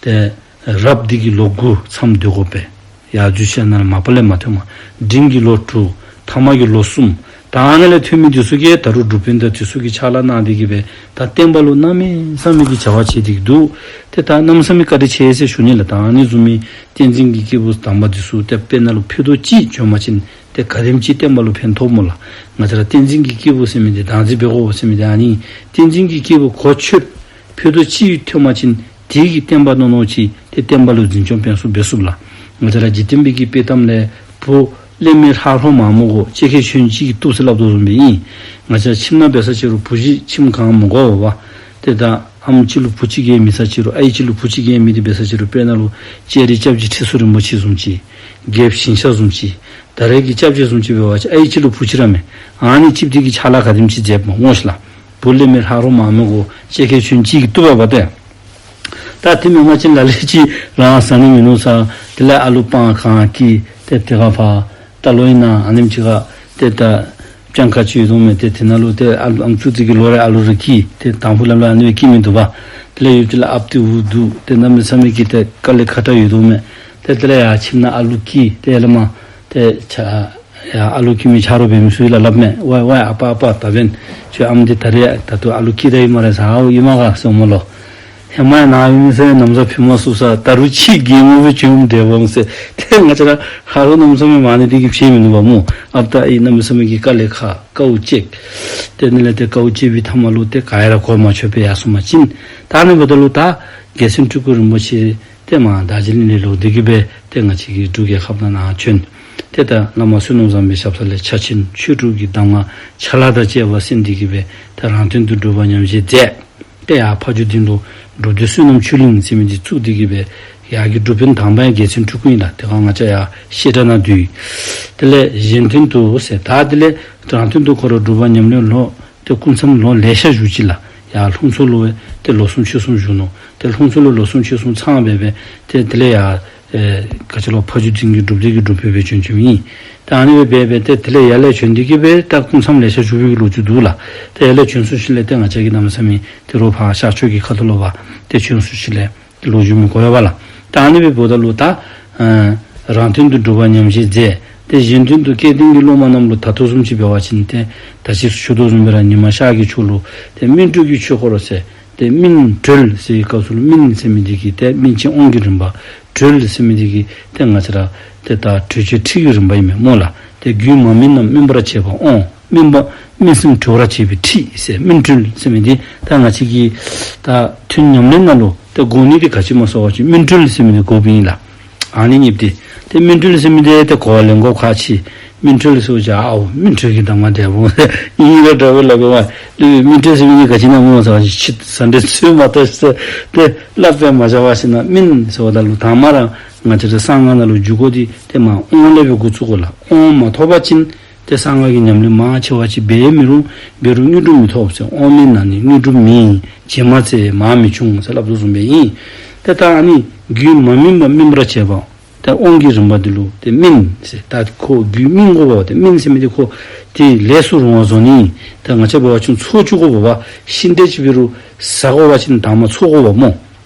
ཏེ་རབ་འདི་གིས་ལོ་དགུ་མཚམས་སྡོད་དགོ་པས། ཡར་འཛུལ་ཞིནམ་ལས་མ་པ་ལས་མ་ཐོན་པར། འབྲིང་གིས་ལོ་དྲུག་ཐ་མ་གིས་ལོ་གསུམ། ད་ཨ་ནཱ་ལས་ཐོན་མི་འདི་ཚུ་གིས་ད་རུང་སྒྲུབ་དཔོན་དང་འདི་ཚུ་གིས་ཕྱག་ལཱ་གནང་སྟེ་གི་སྦེ་ད་བསྟན་པ་ལུ་གནམ་མེད་ས་མེད་ཀྱི་བྱ་བ་བྱེད་དེ་འདུག། ཏེ་ད་གནམ་མེད་ས་མེད་བཀའ་དྲིན་ཆེ་ཟེར་ཞུ་ནི་ལགས། ད་ཨ་ནི་བཟུམ་མའི་བསྟན་འཛིན་གྱི་སྐྱེས་བུ་དམ་པ་འདི་ཚུ་ཏེ་དཔེར་ན་ལུ་ཕུད་རྡོག་གཅིག་བྱོན་པ་ཅིན་ཏེ་ག་དེམ་ཅིག་བསྟན་པ་ལུ་ཕན་ཐོགས་སྨོ་ལགས། ང་བཅས་ར་བསྟན་འཛིན་གྱི་སྐྱེས་བུ་ཟེར་མི་འདི་བདག་འཛིན་འབད་དགོ་ཟེར་མི་འདི་ཨ་ནི་བསྟན་འཛིན་གྱི་སྐྱེས་བུ་གོ་ཆོད་ཕུད་རྡོག་གཅིག་ཐོན་པ་ཅིན་དེ་གིས་བསྟན་པ་ནོ་ནོ་ཅིག་ཏེ་བསྟན་པ་ལུ་འཛིན་སྐྱོང་སྤེལ་གསུམ་འབད་ཚུགས་ལགས། ང་བཅས་ར་འཇིག་རྟེན་པའི་གི་དཔྱེ་གཏམ་ལས་བུ་ལེན་མི་ལྷག་ལྷོ་མ་མོ་གོ་ལྕེ་ཁེ་ཆོན་གཅིག་གིས་གཏུབ་ཟེར་སླབ་དོ་བཟུམ་སྦེ་ཨིན། ང་བཅས་ཁྱིམ་ནང་འབད་ས་ཅིག་རུང་བུ་གཞི་ཁྱིམ་གང་མི་དགོ་པ། ཏེ་ད་ཨམ་ཅིག་ལུ་བུ་གཅིག་གིས་མེད་ས་ཅིག་རུང་ཨའི་ཅིག་ལུ་བུ་གཅིག་གིས་མེད་དེ་འབད་ས་ཅིག་རུང་དཔེར་ན་ལུ་ལྕགས་རི་སྐྱབས་རྗེ་ཁྲི་ཟུར་རིན་པོ་ཆེ་བཟུམ་ཅིག་རྒྱལཔོ་ཞིང་གཤེགས་བཟུམ་ཅིག་ད་རེས་ཀྱི་སྐྱབས་རྗེ་བཟུམ་ཅིག་འབད་བ་ཅིན་ཨའི་ཅིག་ལུ་བུ་གཅིག་ར་མས། ཨ་ནི་གཅིག་འདི་གིས་ཕྱག་ལཱ་ག་དེམ་ཅིག་མཛདཔ་སྨོ་ཤིག་ལགས། བུ་ལེན་མི་ལྷག་ལྷོ་མ་མོ་གོ་ལྕེ་ཁེ་ཆོན་གཅིག་གིས་གཏུབ་པ་ཏེ། ད་དེ་མེན་པ་ཅིན་ལ་ལུ་ཅིག་རང་ཟ་ནི་མིན་ནུག་ཟེར་དེ་ལས་ཨ་ལུ་སྤང་གང་བསྐྱིས་ཏེ་དེ་ཁར་ཕར་ད་ལོ་ཨིན་ན་ཨ་ནེམ་ཅིག་ཁར་ཏེ་ད་སྤྱང་ཀ་ཅིག་ཡོད་དོ་མས། ཏེ་དེ་ནང་ལུ་ཏེ་ཨ་ལུ་ཨམ་ཅུ་དེ་གིས་ལོ་རེ་ཨ་ལུ་རེ་བསྐྱིས་ཏེ་དང་ཕུ་ལམ་ལུ་ཨ་ནི་སྦེ་བསྐྱིས་མི་འདུག་པ། དེ་ལས་ཡུདཔ་ཅིག་ལུ་ཨཔ་ཏི་འུ་སྡུག་ཏེ་གནམ་མེད་ས་མེད་ཀྱི་ཏེ་དཀའ་ལས་ཁག་དྲགས་ཡོད་དོ་མས། ཏེ་དེ་ལས་ཡར་ཁྱིམ་ནང་ཨ་ལུ་བསྐྱིས་ཏེ་ཡར་ལས་མར་ཏེ་ཆ་ཡ་ཨ་ལུ་བསྐྱིས་མི་ཆ་རོགས་འབད་མི་ཚུ་ལུ་སླབ་མས། ཝའི་ཝའི་ཨ་པ་ཨ་པ་ད་འབདན་ཁྱོད་ཨམ་འདི་ད་རེས་ད་ལྟོ་ཨ་ལུ་བསྐྱིས་ད་ཡི་སྨ་རེ་ཟེར། ཨའོ་ཨིན་མས་ག་ཟེར་སྨོ་ལོ། ཧེ་མ་ཡང་ནཱ་ཡོད་མི་ཚུ་ཡང་ན་བཟའ་ཕུད་མ་ཚུགས་ས་ད་རུང་ཕྱི་རྒྱལ་མོ་སྦེ་བྱོནམ་འདྲཝ་འོང་ཟེར། ཏེ་ང་བཅས་ར་ཧ་རོགས་གནམ་མེད་ས་མེད་མང་ནི་དེ་གིས་ཕྱད་མི་ནུས་པ་སྨོ། ཨཔ་ད་ཨའི་གནམ་མེད་ས་མེད་ཀྱི་དཀའ་ལས་ཁག་དཀའཝ་སྤྱད། ཏེ་ཨ་ནི་ལས་ཏེ་དཀའཝ་སྤྱད་པའི་མཐའ་མ་ལུ་ཏེ་ག་ཡ་ར་གོ་མ་ཆོད་པར་ཡར་སོང་པ་ཅིན་ད་ཨ་ནི་འབདཝ་ད་ལུ་ད་རྒྱལ་མཚན་སྤྲུལ་སྐུ་རིན་པོ་ཆེ་ཏེ་མར་དར་ཇི་གླིང་ལས་ལོག་སྟེ་གི་སྦེ་ཏེ་ང་བཅས་ཀྱི་འབྲུག་རྒྱལ་ཁབ་ནང་ན་བྱོན། ཏེ་ད་བླ་མ་བསོད་ནམས་བཟང་པོའི་ཞབས་ས་ལས་ཕྱག་ཆེན་ཆོས་དྲུག་གི་གདམས་ངག་ཕྱག་ལཱ་དང་བཅས་པ་གསན་ཏེ་གི་སྦེ་ཏེ་རང་དོན་དུ་སྒྲུབ་པ་ཉམས་བཞེས་མཛད། ཏེ་ཡར་ཕ་ཇོ་སྡིངས་ལུ་སྒྲུབ་སྡེ་བསོད་ནམས་ཆོས་གླིང་ཟེར་མི་འདི་བཙུགས་ཏེ་གི་སྦེ་ཡར་གྱི་སྒྲུབ་དཔོན་དང་པ་ཡང་རྒྱལ་མཚན་སྤྲུལ་སྐུ་ཨིན་ལགས། དེ་སྒང་ང་བཅས་ཡར་བཤད་གྲྭ་ནང་འདུས། དེ་ལས་གཞན་དོན་དུ་ཟེར་ད་དེ་ལས་རང་དོན་དུ་ཁོ་ར་སྒྲུབ་པ་ཉམས་ལེན་ལོ་ཏེ་སྐུ་མཚམས་ལོ་ལེ་ཤ་བཞུགས་ཅི་ལགས། ཡར་ལྷུང་མཚོ་ལུ་ཏེ་ལོ་གསུམ་ཕྱོགས་གསུམ་བཞུགས་ནུག། ཏེ་ལྷུང་མཚོ་ལུ་ལོ་གསུམ་ཕྱོགས་གསུམ་ཚང་སྦེ་སྦེ་ཏེ་དེ་ལས་ཡར་ཨེ་ག་ཅི་ལོ་ཕ་ཇོ་སྡིངས་ཀྱི་སྒྲུབ་སྡེ་གི་སྒྲུབ་དཔོན་སྦེ་བྱོན་བྱོནམ་ཨིན། ད་ཨ་ནི་སྦེ་འབད་འབད་ཏེ་དེ་ལས་ཡར་ལས་བྱོན་ཏེ་གི་སྦེ་ད་སྐུ་མཚམས་ལེ་ཤ་བཞུགས་པའི་གི་ལོ་རྒྱུས་འདུག་ལགས། ཏེ་ཡར་ལས་བྱོན་སོང་ཞིནམ་ལས་ཏེ་ང་བཅས་ཀྱི་གནམ་མེད་ས་མེད་ཏེ་རོགས་ཕར་ཤར་ཕྱོགས་ཀྱི་ཁ་ཐུག་ལུ་བ་ཏེ་བྱོན་སོང་ཞིནམ་ལས་ལོ་རྒྱུས་མི་གོ་ཡོད་པ་ལགས། ད་ཨ་ནི་སྦེ་འབདཝ་ད་ལུ་ད་ཨ་རང་དོན་དུ་སྒྲུབ་པ་ཉམས་བཞེས་མཛད། ཏེ་གཞན་དོན་དུ་སྐལ་ལྡན་གྱི་སློབ་མ་རྣམས་ལུ་ད་ལྟོ་བཟུམ་ཅིག་འབད་བ་ཅིན་ཏེ་ད་ཅི་ཞུ་དོ་བཟུམ་སྦེ་ར་ཉི་མ་ཤར་གྱི་ཕྱོགས་ལུ་ཏེ་སྨིན་གྲོལ་གྱི་ཆོས་འཁོར་ཟེར་ཏེ་སྨིན་གྲོལ་ཟེར་བའི་སྐབས་སུ་ལུ་སྨིན་ཟེར་མི་འདི་གིས་ཏེ་སྨིན་བྱེད་དབང་གི་རིམ་པ། གྲོལ་ཟེར་མི་འདི་གིས་ཏེ་ང་བཅས་ར་ཏེ་ད་གྲོལ་བྱེད་ཁྲིད་ཀྱི་རིམ་པ་ཨིན་མས་སྨོ་ལགས། ཏེ་རྒྱུད་མ་སྨིན་རྣམས་སྨིན་པར་བྱེད་པ་དབང་། སྨིན་པ་སྨིན་ཟིན་གྲོལ་བར་བྱེད་པའི་ཁྲིད་ཟེར་སྨིན་གྲོལ་ཟེར་མི་འདི་ད་ང་བཅས་ཀྱི་ད་ཐུན་ཉམས་ལེན་ནང་ལུ་ཏེ་དགོ་ནི་འདི་ག་ཅི་སྨོ་ཟེར་བ་ཅིན་སྨིན་གྲོལ་ཟེར་མི་འདི་དགོཔ་ཨིན་ལགས། ཨ་ནི་གཉིས་ཏེ་ཏེ་སྨིན་གྲོལ་ཟེར་མི་འདི་ཏེ་གོ་བ་ལེན་དགོཔ་ཁག་ཆེ། སྨིན་གྲོལ་ཟེར་བ་ཅིན་ཨའོ་སྨིན་གྲོལ་གྱི་གདམས་ངག་འདི་སྨོ་ཟེར་ཨིན་རུང་འདྲཝ་ལགས་པས། སྨིན་གྲོལ་ཟེར་མི་འདི་ག་ཅི་ཨིན་ན་སྨོ་ཟེར་བ་ཅིན་ཕྱི་ཟ་འདྲེ་ཚུ་མ་བཏབ་ཟེར་ཏེ་སླབ་སྦེ་མ་བཞག་པར་ཞིན་ན་སྨིན་ཟེརཝ་ད་ལུ་དང་པ་ར་ང་བཅས་ར་གསང་སྔགས་ནང་ལུ་འཇུག་དགོ་འདི་ཏེ་མ་དབང་ལས་སྦེ་འགོ་བཙུགས་དགོ་ལགས། དབང་མ་ཐོབ་པ་ཅིན་ཏེ་གསང་སྔགས་ཀྱི་ཉམས་ལེན་མང་ཆེ་བ་ཅིག་འབད་མི་རུང་། འབད་རུང་དངོས་གྲུབ་མི་ཐོབ་ཟེར། དབང་མེད་ན་ནི་དངོས་གྲུབ་མེད། བྱེ་མ་བཙལ་མར་མི་ཕྱུང་ཟེར་སླབ་དོ་བཟུམ་སྦེ་ཨིན། ཏེ་ད་ཨ་ནི་རྒྱུད་མ་སྨིན་པ་སྨིན་པར་བྱེད་པ། ད་དབང་གི་རིམ་པ་འདི་ལུ་ཏེ་སྨིན་ཟེར། ད་ཁོ་རྒྱུད་སྨིན་དགོ་པས། ཏེ་སྨིན་ཟེར་མི་འདི་ཁོ་ཏེ་ལས་སུ་རུང་བ་བཟོ་ནི། ད་ང་བཅས་འབད་བ་ཅིན་འཚོ་བཅུག་དགོ་པས། ཤིང་འབྲས་ཅིག་འབད་རུང་ཟ་དགོ་པ་ཅིན་དང་པ་འཚོ་དགོ་པས་སྨོ།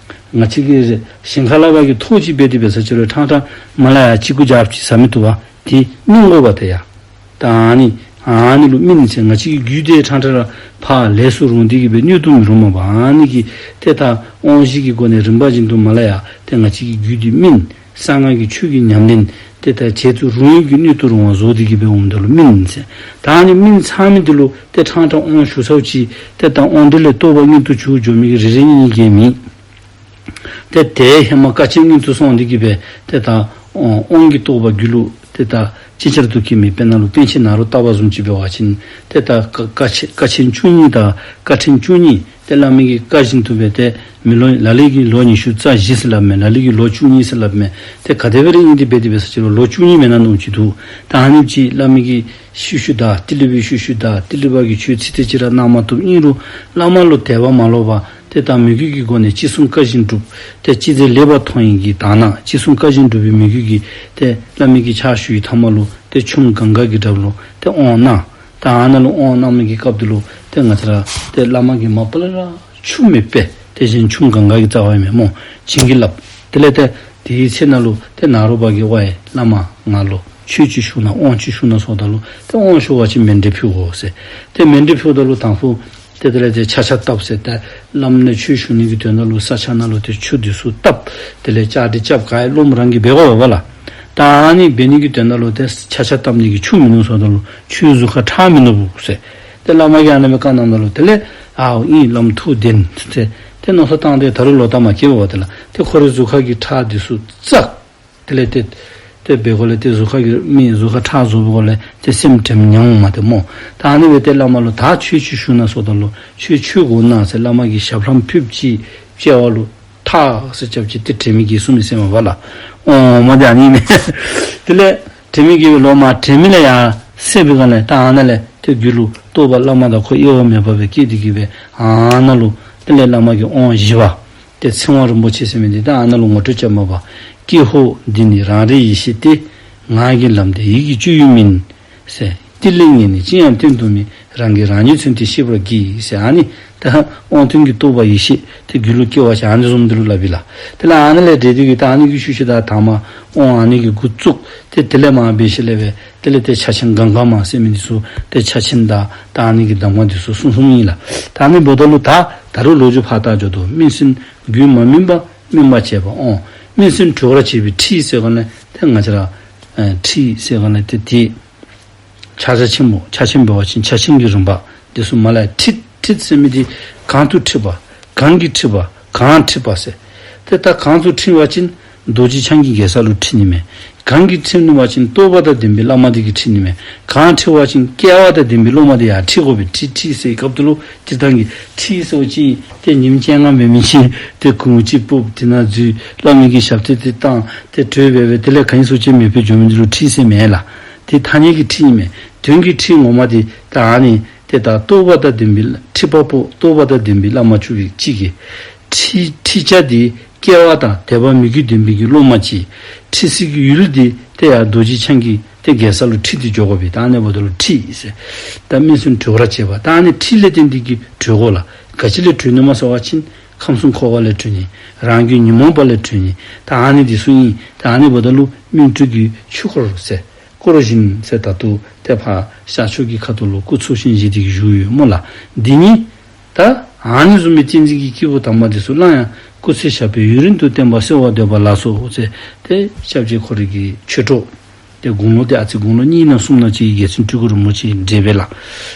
ང་བཅས་ཀྱིས་ཞིང་ཁ་ལས་ཕར་གྱི་ཐོག་ཅིག་འབད་དེ་འབད་ས་ཅིག་རུང་ཕྲང་ཕྲང་མར་ལས་ཡར་ཅིག་གུ་རྒྱབ་ཅིག་ཟ་མི་བཏུབ་པས། ཏེ་སྨིན་དགོ་པས་ཏེ་ཡ། ད་ཨ་ནི་ཨ་ནི་ལུ་སྨིན་ཟེར། ང་བཅས་ཀྱི་རྒྱུད་འདི་ཕྲང་ཕྲང་ར་ཕར་ལས་སུ་རུང་སྟེ་གིས་སྦེ་སྣོད་དུ་མི་རུང་མས་པ། ཨ་ནི་གིས་ཏེ་ད་དབང་བཞི་གི་སྒོ་ནས་རིམ་པ་བཞིན་དུ་མར་ལས་ཡར་ཏེ་ང་བཅས་ཀྱི་རྒྱུད་འདི་སྨིན། གསང་སྔགས་ཀྱི་ཆོས་ཀྱི་ཉམས་ལེན་ཏེ་ད་བྱེད་དུ་རུང་བའི་གི་སྣོད་དུ་རུང་བ་བཟོ་སྟེ་གིས་སྦེ་འོངམ་ད་ལུ་སྨིན་ཟེར། ད་ཨ་ནི་སྨིན་ཚར་མི་འདི་ལུ་ཏེ་ཕྲང་ཕྲང་དབང་ཞུ་ཚརཝ་ཅིག་ཏེ་ད་དབང་འདི་ལས་རྟོགས་པ་མངོན་དུ་གྱུར་འགྱོ་མི་གི་རེ་རེ་གཉིས་གཉིས་ཀྱི་མི་ཏེ་དེ་ཧེ་མ་དཀའ་ཆེན་མངོན་དུ་སོང་སྟེ་གིས་སྦེ་ཏེ་ད་དབང་གི་རྟོགས་པ་རྒྱུད་ལུ་ཏེ་ད་ཅིག་ཅར་དུ་སྐྱེ་མི། དཔེར་ན་ལུ་པཎ་ཆེན་ནཱ་རོ་ཏ་པ་བཟུམ་ཅིག་འབད་བ་ཅིན་ཏེ་ད་དཀའ་དཀའ་ཆེན་དཀའ་ཆེན་བཅུ་གཉིས་དང་དཀའ་ཕྲན་བཅུ་གཉིས་ཏེ་བླ་མའི་གི་བཀའ་བཞིན་དུ་སྦེ་ཏེ་མི་ལོ་ལ་ལུ་གིས་ལོ་ཉི་ཤུ་རྩ་བཞི་ཟེར་སླབ་མས། ལ་ལུ་གིས་ལོ་བཅུ་གཉིས་ཟེར་སླབ་མས། ཏེ་ག་དེ་སྦེ་ར་ཨིན་ཏེ་འབད་དེ་འབད་ས་ཅིག་རུང་ལོ་བཅུ་གཉིས་མེན་ན་མནོཝ་ཅིག་འདུག། ད་ཨ་ནི་ཅིག་བླ་མའི་གི་ཤུལ་ཤུལ་བདའ། ཏི་ལི་པའི་ཤུལ་ཤུལ་བདའ། ཏི་ལི་པ་གིས་ཆོས་ཚིག་དེ་ཅིག་ར་གནང་མ་བཏུབ་ཨིན་རུང་བླ་མ་ལུ་དད་པ་མ་ལོག་པར་ཏེ་ད་མོས་གུས་ཀྱི་སྒོ་ནས་ཅི་གསུང་བཀའ་བཞིན་སྒྲུབ། ཏེ་ཅི་མཛད་ལེགས་པར་མཐོང་བའི་གི་དག་སྣང་། ཅི་གསུང་བཀའ་བཞིན་སྒྲུབ་པའི་མོས་གུས་ཀྱིས་ཏེ་བླ་མའི་གི་ཕྱག་ཞུ་བའི་མཐའ་མ་ལུ་ཏེ་ཆུམ་གངྒཱ་གི་བྲག་ལུ་ཏེ་དབང་གནང་། ད་ཨ་ནཱ་ལུ་དབང་གནང་མི་གི་སྐབས་འདི་ལུ་ཏེ་ང་བཅས་ར་ཏེ་བླ་མ་གིས་མ་པ་ལས་ར་ཆུམ་མེད་པས། དེ་བཞིན་ཆུམ་གངྒཱ་གི་རྩ་བ་ཨིན་མས་སྨོ། བྱིན་གྱིས་བརླབས། དེ་ལས་ཏེ་དེའི་ཚེ་ནང་ལུ་ཏེ་ནཱ་རོ་པ་གིས་ཝའེ་བླ་མ་ང་ལུ་ཆོས་ཅིག་ཞུ་གནང་དབང་ཅིག་ཞུ་གནང་ཟེརཝ་ད་ལུ་ཏེ་དབང་ཞུ་བ་ཅིན་མཎྜལ་ཕུལ་དགོ་ཟེར། ཏེ་མཎྜལ་ཕུལཝ་ད་ལུ་དང་ཕུ་ཏེ་དེ་ལས་ཏེ་ཆ་ཆ་བཏབ་ཟེར། ཏེ་བླམ་ལས་ཆོས་ཞུ་ནི་གི་དོན་དག་ལུ་ས་ཆ་ནང་ལུ་ཏེ་ཆུ་འདི་ཚུ་བཏབ། དེ་ལས་ལྕགས་དྲི་རྐྱབ། ག་ར་སློབམ་རང་གིས་འབད་དགོ་པས་ལགས། ད་ཨ་ནི་འབད་ནི་གི་དོན་དག་ལུ་ཏེ་ཆ་ཆ་བཏབ་ནི་གི་ཆུ་མིན་ནུག་ཟེརཝ་ད་ལུ་ཁྱོད་གཟུགས་ཁར་ཁྲག་མིན་ནུག་ཟེར། ཏེ་བླ་མ་གིས་ཨ་ནེམ་བཀའ་གནངམ་ད་ལུ་དེ་ལས་ཨའོ་ཨིན་བླམ་ཐུགས་བདེན་ཟེར་ཏེ་མནོ་བསམ་བཏང་སྟེ་ད་རུང་ལོག་ལྟ་མ་སྐྱེས་པས་པ། དེ་ལས་ཏེ་ཁོ་རའི་གཟུགས་ཁ་གི་ཁྲག་འདི་ཚུ་བཙགས། དེ་ལས་ཏེ་ཏེ་འབད་དགོ་ལས་ཏེ་གཟུགས་ཁ་གི་མི་གཟུགས་ཁར་ཁྲག་བཟོ་བའི་སྒོ་ལས་ཏེ་སེམས་དྲནམ་ཉམས་འོང་མས་ཏེ་སྨོ། ད་ཨ་ནི་སྦེ་ཏེ་བླ་མ་ལུ་ད་ཆོས་ཅིག་ཞུ་གནང་ཟེརཝ་ད་ལུ་ཆོས་ཆོས་གོ་གནང་ཟེར་བླ་མ་གིས་ཞབས་ལྷམ་ཕུདཔ་ཅིག་དཔྱལ་བ་ལུ་ཐག་ཟེར་རྐྱབ་ཅིག་ཏེ་དྲན་མེད་བརྒྱལ་སོང་མི་ཟེརཝ་མས་པ་ལགས། ཨོ་མ་དེ་ཨ་ནི་མས། དེ་ལས་དྲན་མེད་བརྒྱལ་བའི་ལོག་མར་དྲན་མེད་ལས་ཡར་སད་པའི་སྒང་ལས་ད་ཨ་ནཱ་ལས་ཏེ་རྒྱུད་ལུ་རྟོགས་པ་བླ་མ་དང་ཁོ་དབྱེ་བ་མེད་པ་སྦེ་སྐྱེས་ཏེ་གིས་སྦེ་ཨ་ནཱ་ལུ་དེ་ལས་བླ་མ་གིས་དབང་བཞི་པ་ཏེ་ཚེ་དབང་རིན་པོ་ཆེ་ཟེར་མི་འདི་ད་ཨ་ནཱ་ལུ་ངོ་སྤྲོད་རྐྱབ་མས་པ། ཀྱེ་ཧོ་འདི་ནི་རང་རིག་ཡེ་ཤེས་ཏེ། ངག་གི་ལམ་འདས་ཡིད་ཀྱི་སྤྱོད་ཡུལ་མིན། ཟེར། ཏི་ལི་ངས་ནི་ཅི་ཡང་བསྟན་དུ་མེད། རང་གིས་རང་ཉིད་མཚོན་ཏེ་ཤེས་པར་གྱིས། ཟེར་ཨ་ནི་ད་དབང་དོན་གྱི་རྟོགས་པ་ཡེ་ཤེས་ཏེ་རྒྱུད་ལུ་སྐྱེ་བ་ཅིན་ཨ་ནི་བཟུམ་འདི་ལུ་སླབ་ཨིན་ལགས། དེ་ལས་ཨ་ནི་ལས་འབྲེལ་ཏེ་གིས་ད་ཨ་ནི་གི་ཤུལ་ཤུལ་ད་ད་མར་དབང་ཨ་ནི་གིས་འགོ་བཙུགས། ཏེ་དེ་ལས་མར་འབད་ཞིནམ་ལས་སྦེ་དེ་ལས་ཏེ་ཕྱག་ཆེན་གངྒཱ་མ་ཟེར་མི་འདི་ཚུ་ཏེ་ཕྱག་ཆེན་དང་ད་ཨ་ནི་གི་གདམས་ངག་འདི་ཚུ་གསུངས་གསུངསམ་ཨིན་ལགས། ད་ཨ་ནི་འབདཝ་ད་ལུ་ད་ད་རུང་ལོ་རྒྱུས་ཕར་ད་འགྱོ་དོ། སྨིན་ཟིན་རྒྱུད་མ་སྨིན་པ་སྨིན་པར་བྱེད་པ་དབང་། སྨིན་ཟིན་གྲོལ་བར་བྱེད་པའི་ཁྲིད་ཟེར་ག་ལས་ཏེ་ང་བཅས་ར་ཨེ་ཁྲིད་ཟེར་ག་ལས་ཏེ་དེ་ཕྱག་རྒྱ་ཆེན་པོ་ཕྱག་ཆེན་འབད་བ་ཅིན་ཕྱག་ཆེན་གྱི་རིམ་པ་འདི་ཚུ་མར་ལས་ཁྲིད། ཁྲིད་ཟེར་མི་འདི་གང་དུ་ཁྲིད་པ། གང་གིས་ཁྲིད་པ། གང་ཁྲིད་པ་ཟེར། ཏེ་ད་གང་དུ་ཁྲིད་པ་ཅིན་རྡོ་རྗེ་འཆང་གི་རྒྱལ་ས་ལུ་ཁྲིད་ནི་མས། གང་གིས་ཁྲིད་ནི་པ་ཅིན་རྟོགས་པ་དང་ལྡན་པའི་བླ་མ་འདི་གིས་ཁྲིད་ནི་མས། གང་ཁྲིད་པ་ཅིན་སྐལ་བ་དང་ལྡན་པའི་སློབ་མ་འདི་ཡར་ཁྲིད་དགོ་པས། ཁྲིད་ཁྲིད་ཟེར་སྐབས་དེ་ལུ་ཁྲིད་ཐངས་ཀྱི་ཁྲིད་ཟེར་བ་ཅིན་ཏེ་ཉིནམ་བཅོ་ལྔ་མེན་མི་ཅིག་ཏེ་གུང་ཅིག་ཕུབ། དེ་ནང་འཛུལ། བླ་མའི་གི་ཞབས་སྟེགས་འདི་བཏང་། ཏེ་གྲོལ་འབད་སྦེ་དེ་ལས་ག་ནི་ཟེར་བ་ཅིན་མེད་པར་འགྱོ་མི་འདི་ལུ་ཁྲིད་ཟེར་མེན་ལགས། དེ་ཐ་སྙད་ཀྱི་ཁྲིད་ཨིན་མས། དོན་གྱི་ཁྲིད་ངོ་མ་འདི་ད་ཨ་ནི་ཏེ་ད་རྟོགས་པ་དང་ལྡན་པའི་ཁྲིད་པ་པོ་རྟོགས་པ་དང་ལྡན་པའི་བླ་མ་བཅུ་པའི་གཅིག་གིས། ཁྲིད་ཁྲིད་བྱ་འདི་སྐལ་བ་དང་དད་པ་མོས་གུས་ལྡན་པའི་གི་སློབ་མ་ཅིག། ཁྲིད་སའི་གི་ཡུལ་འདི་ཏེ་ཡར་རྡོ་རྗེ་འཆང་གི་ཏེ་རྒྱལ་ས་ལུ་ཁྲིད་དེ་འགྱོ་དགོ་པས། ད་ཨ་ནི་འབདཝ་ད་ལུ་ཁྲིད་ཟེར། ད་སྨིན་ཟིན་གྲོལ་བར་བྱེད་པ། ད་ཨ་ནི་ཁྲིད་ལས་བརྟེན་ཏེ་གིས་གྲོལ་དགོ་ལགས། ག་ཅི་ལས་གྲོལ་ནི་སྨོ་ཟེར་བ་ཅིན་ཁམས་གསུམ་འཁོར་བ་ལས་གྲོལ་ནི། རང་རྒྱུད་ཉོན་མོངས་པ་ལས་གྲོལ་ནི། ད་ཨ་ནི་འདི་ཚུ་ཨིན། ད་ཨ་ནི་འབདཝ་ད་ལུ་སྨིན་གྲོལ་གྱི་ཆོས་འཁོར་ཟེར། བསྐོར་བཞིན་ཟེར་ད་ལྟོ་ཏེ་ཕར་ཤར་ཕྱོགས་ཀྱི་ཁ་ཐུག་ལུ་སྐུ་ཚུགས་ཤིང་བཞུགས་ཏེ་གི་བཞུགས་ཡོད་སྨོ་ལགས། འདི་ཉིད་ད་ཨ་ནི་བཟུམ་མའི་བསྟན་འཛིན་གྱི་སྐྱེས་བུ་དམ་པ་འདི་ཚུ་སླར་ཡང་སྐུ་ཚེ་ཞབས་པད་ཡུན་རིང་དུ་བརྟན་པར་གསོལ་བ་འདེབས་པ་ལགས་སོ་ཟེར་ཏེ་སྐྱབས་རྗེ་ཁོ་རའི་གི་ཆོས་གྲོགས་ཏེ་དགུང་ལོ་འདི་ཨ་ཙི་དགུང་ལོ་གཉིས་ན་གསུམ་ན་ཅིག་རྒྱལ་མཚན་སྤྲུལ་སྐུ་རིན་པོ་ཆེ་འདྲས་པས་ལགས།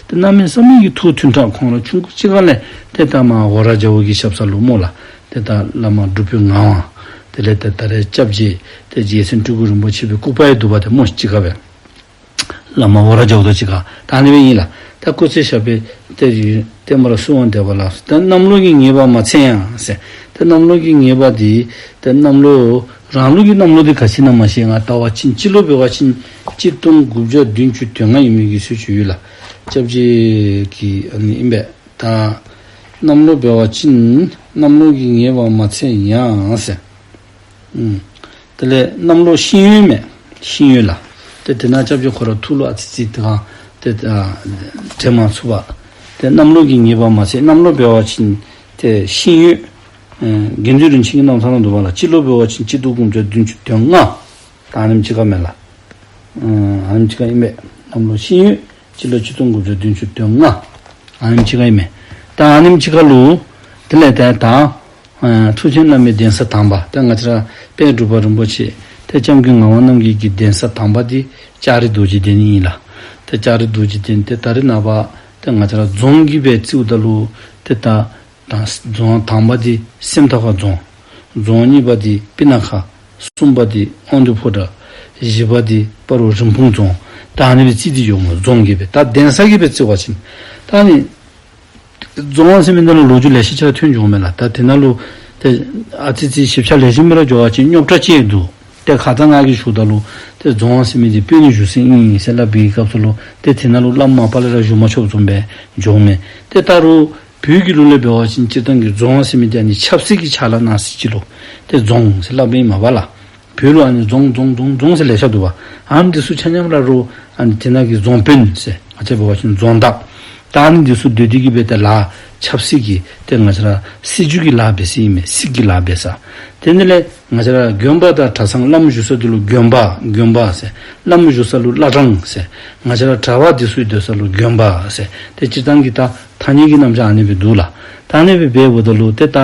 ཏེ་གནམ་མེད་ས་མེད་ཀྱི་ཐུགས་མཐུན་དྲགས། ཁོང་ར་ཆུང་ཀུ་ཅིག་ཁ་ལས་ཏེ་ད་མར་འོ་ར་རྒྱལ་པོ་གི་ཞབས་ས་ལུ་སྨོ་ལགས། ཏེ་ད་བླ་མ་སྒྲུབ་པའི་ངག་དབང་དེ་ལས་ཏེ་ད་རེས་སྐྱབས་རྗེ་ཏེ་རྒྱལ་མཚན་སྤྲུལ་སྐུ་རིན་པོ་ཆེ་སྦེ་སྐུ་པར་ཡང་འདུག་པ་ཏེ་སྨོ་ཅིག་ཁ་སྦེ། བླ་མ་འོ་ར་རྒྱལ་པོ་དང་གཅིག་ཁར་ད་ཨ་ནི་སྦེ་ཨིན་ལགས། ད་སྐུ་ཚེ་ཞབས་པད་ཏེ་བརྟན་པར་གསོལ་བ་འདེབས་པ་ལགས། ད་གནམ་ལོ་གི་ངེས་པ་མ་ཚད་ཡང་ཟེར། ད་གནམ་ལོ་གི་ངེས་པ་འདི་ད་གནམ་ལོ་རང་ལུགས་ཀྱི་གནམ་ལོ་འདི་ག་ཅི་ཨིན་ན་མ་ཤེས། ང་བལྟ་བ་ཅིན་སྤྱི་ལོ་འབད་བ་ཅིན་གཅིག་སྟོང་དགུ་བརྒྱ་བདུན་ཅུ་དོན་ལྔ་ཨིན་མི་གི་ཚུལ་ཅིག་ཡོད་ལགས། སྐྱབས་རྗེ་གི་ཨ་ནི་ཨིན་པས། ད་གནམ་ལོ་འབད་བ་ཅིན་གནམ་ལོ་གི་ངེས་པ་མ་ཚད་ཡང་ཟེར། ཨུམ། དེ་ལས་གནམ་ལོ་ཤིང་ཡོས་མས། ཤིང་ཡོས་ལགས། ཏེ་དེ་ནང་སྐྱབས་རྗེ་ཁོ་ར་ཐུགས་ལུ་ཨ་ཙི་ཙི་དེ་སྒང་ཏེ་ཨ་དྲན་མ་ཚུགས་པས། ཏེ་གནམ་ལོ་གི་ངེས་པ་མ་ཚད་གནམ་ལོ་འབད་བ་ཅིན་ཏེ་ཤིང་ཡོས། ཨེ་དགེ་འདུན་རིན་ཆེན་གྱི་རྣམ་ཐར་ནང་འདུག་པ་ལགས། སྤྱི་ལོ་འབད་བ་ཅིན་གཅིག་སྟོང་དགུ་བརྒྱ་བདུན་ཅུ་དོན་ལྔ། ད་ཨ་ནེམ་ཅིག་ཁར་མས་ལགས། ཨ་ནེམ་ཅིག་ཁར་ཨིན་པས། གནམ་ལོ་ཤིང་ཡོས་སྤྱི་ལོ་གཅིག་སྟོང་དགུ་བརྒྱ་བདུན་ཅུ་དོན་ལྔ། ཨ་ནེམ་ཅིག་ཁར་ཨིན་མས། ད་ཨ་ནེམ་ཅིག་ཁར་ལུ་དེ་ལས་ཏེ་ད་ཨ་མཐུ་ཆེན་བླ་མའི་གདན་ས་དང་པ་ཏེ་ང་བཅས་ར་དཔལ་འབྲུག་པ་རིན་པོ་ཆེ་ཏེ་སྐྱབས་མགོན་ངག་དབང་རྣམ་རྒྱལ་གྱི་གདན་ས་དང་པ་འདི་ལྕགས་རི་རྡོ་རྗེ་གདན་ཨིན་ལགས། ཏེ་ལྕགས་རི་རྡོ་རྗེ་གདན་ཏེ་ད་རེས་ནངས་པ་ཏེ་ང་བཅས་ར་རྫོང་གི་སྦེ་རྩིཝ་ད་ལུ་ཏེ་ད་ད་རྫོང་དང་པ་འདི་སེམས་རྟོགས་ཁ་རྫོང་། རྫོང་གཉིས་པ་འདི་སྤུ་ན་ཁ། གསུམ་པ་འདི་དབང་འདུས་ཕོ་བྲང་། བཞི་པ་འདི་སྤ་རོ་རིན་སྤུངས་རྫོང་། ད་ཨ་ནི་སྦེ་རྩིས་ཏེ་འགྱོཝ་སྨོ། རྫོང་གི་སྦེ་ད་གདན་ས་གི་སྦེ་རྩི་བ་ཅིན་ད་ཨ་ནི་རྫོང་ཟེར་མི་འདི་ལུ་ལོ་རྒྱུས་ལེ་ཤ་ཅིག་ཐོན་འགྱོཝ་མས་ལགས། ད་དེ་ནང་ལུ་ཏེ་ཨ་ཙི་ཙི་ཞིབ་ཆ་ལེགས་ཤོམ་སྦེ་ར་འགྱོ་བ་ཅིན་རྙོག་དྲ་ཅིག་འདུག། ཏེ་ཁ་ཙ་ང་གིས་ཞུཝ་ད་ལུ་ཏེ་རྫོང་ཟེར་མི་འདི་དཔོན་བཞུགས་ས་ཨིན་ཟེར་སླབ་པའི་སྐབས་སུ་ལུ་ཏེ་དེ་ནང་ལུ་བླམ་མ་པ་ལས་ར་བཞུགས་མ་ཆོགཔ་བཟུམ་སྦེ་འགྱོཝ་མས། ཏེ་ད་རུང་བོད་ཀྱི་ལུགས་ལས་འབད་བ་ཅིན་སྤྱིར་བཏང་གི་རྫོང་ཟེར་མི་འདི་ཨ་ནི་ཆབ་སྲིད་ཀྱི་ཕྱག་ལཱ་གནང་ས་ཅིག་ལུ་ཏེ་རྫོང་ཟེར་སླབ་ཨིན་མས་པ་ལགས། བོད་ལུ་ཨ་ནི་རྫོང་རྫོང་རྫོང་རྫོང་ཟེར་ལེ་ཤ་འདུག་པ། ཨ་ནི་འདི་ཚུ་ཆ་མཉམ་ར་རུང་ཨ་ནི་དེ་ནང་གི་རྫོང་དཔོན་ཟེར་ང་བཅས་འབད་བ་ཅིན་རྫོང་བདག། ད་ཨ་ནི་འདི་ཚུ་སྡོད་དེ་གི་སྦེ་ཏེ་ལཱ་ཆབ་སྲིད་ཀྱི་ཏེ་ང་བཅས་ར་སྲིད་བྱུས་ཀྱི་ལཱ་འབད་ས་ཨིན་མས། སྲིད་ཀྱི་ལཱ་འབད་ས། དེ་ནང་ལས་ང་བཅས་ར་དགོན་པ་དང་གྲྭ་ཚང་བླམ་བཞུགས་ས་འདི་ལུ་དགོན་པ་དགོན་པ་ཟེར། བླམ་བཞུགས་ས་ལུ་བླ་བྲང་ཟེར། ང་བཅས་ར་གྲྭ་པ་འདི་ཚུ་སྡོད་ས་ལུ་དགོན་པ་ཟེར། ཏེ་སྤྱིར་བཏང་གི་ད་ཐ་སྙད་ཀྱི་རྣམ་གཞག་ཨ་ནི་སྦེ་འདུག་ལགས། ད་ཨ་ནི་སྦེ་འབདཝ་ད་ལུ་ཏེ་ད་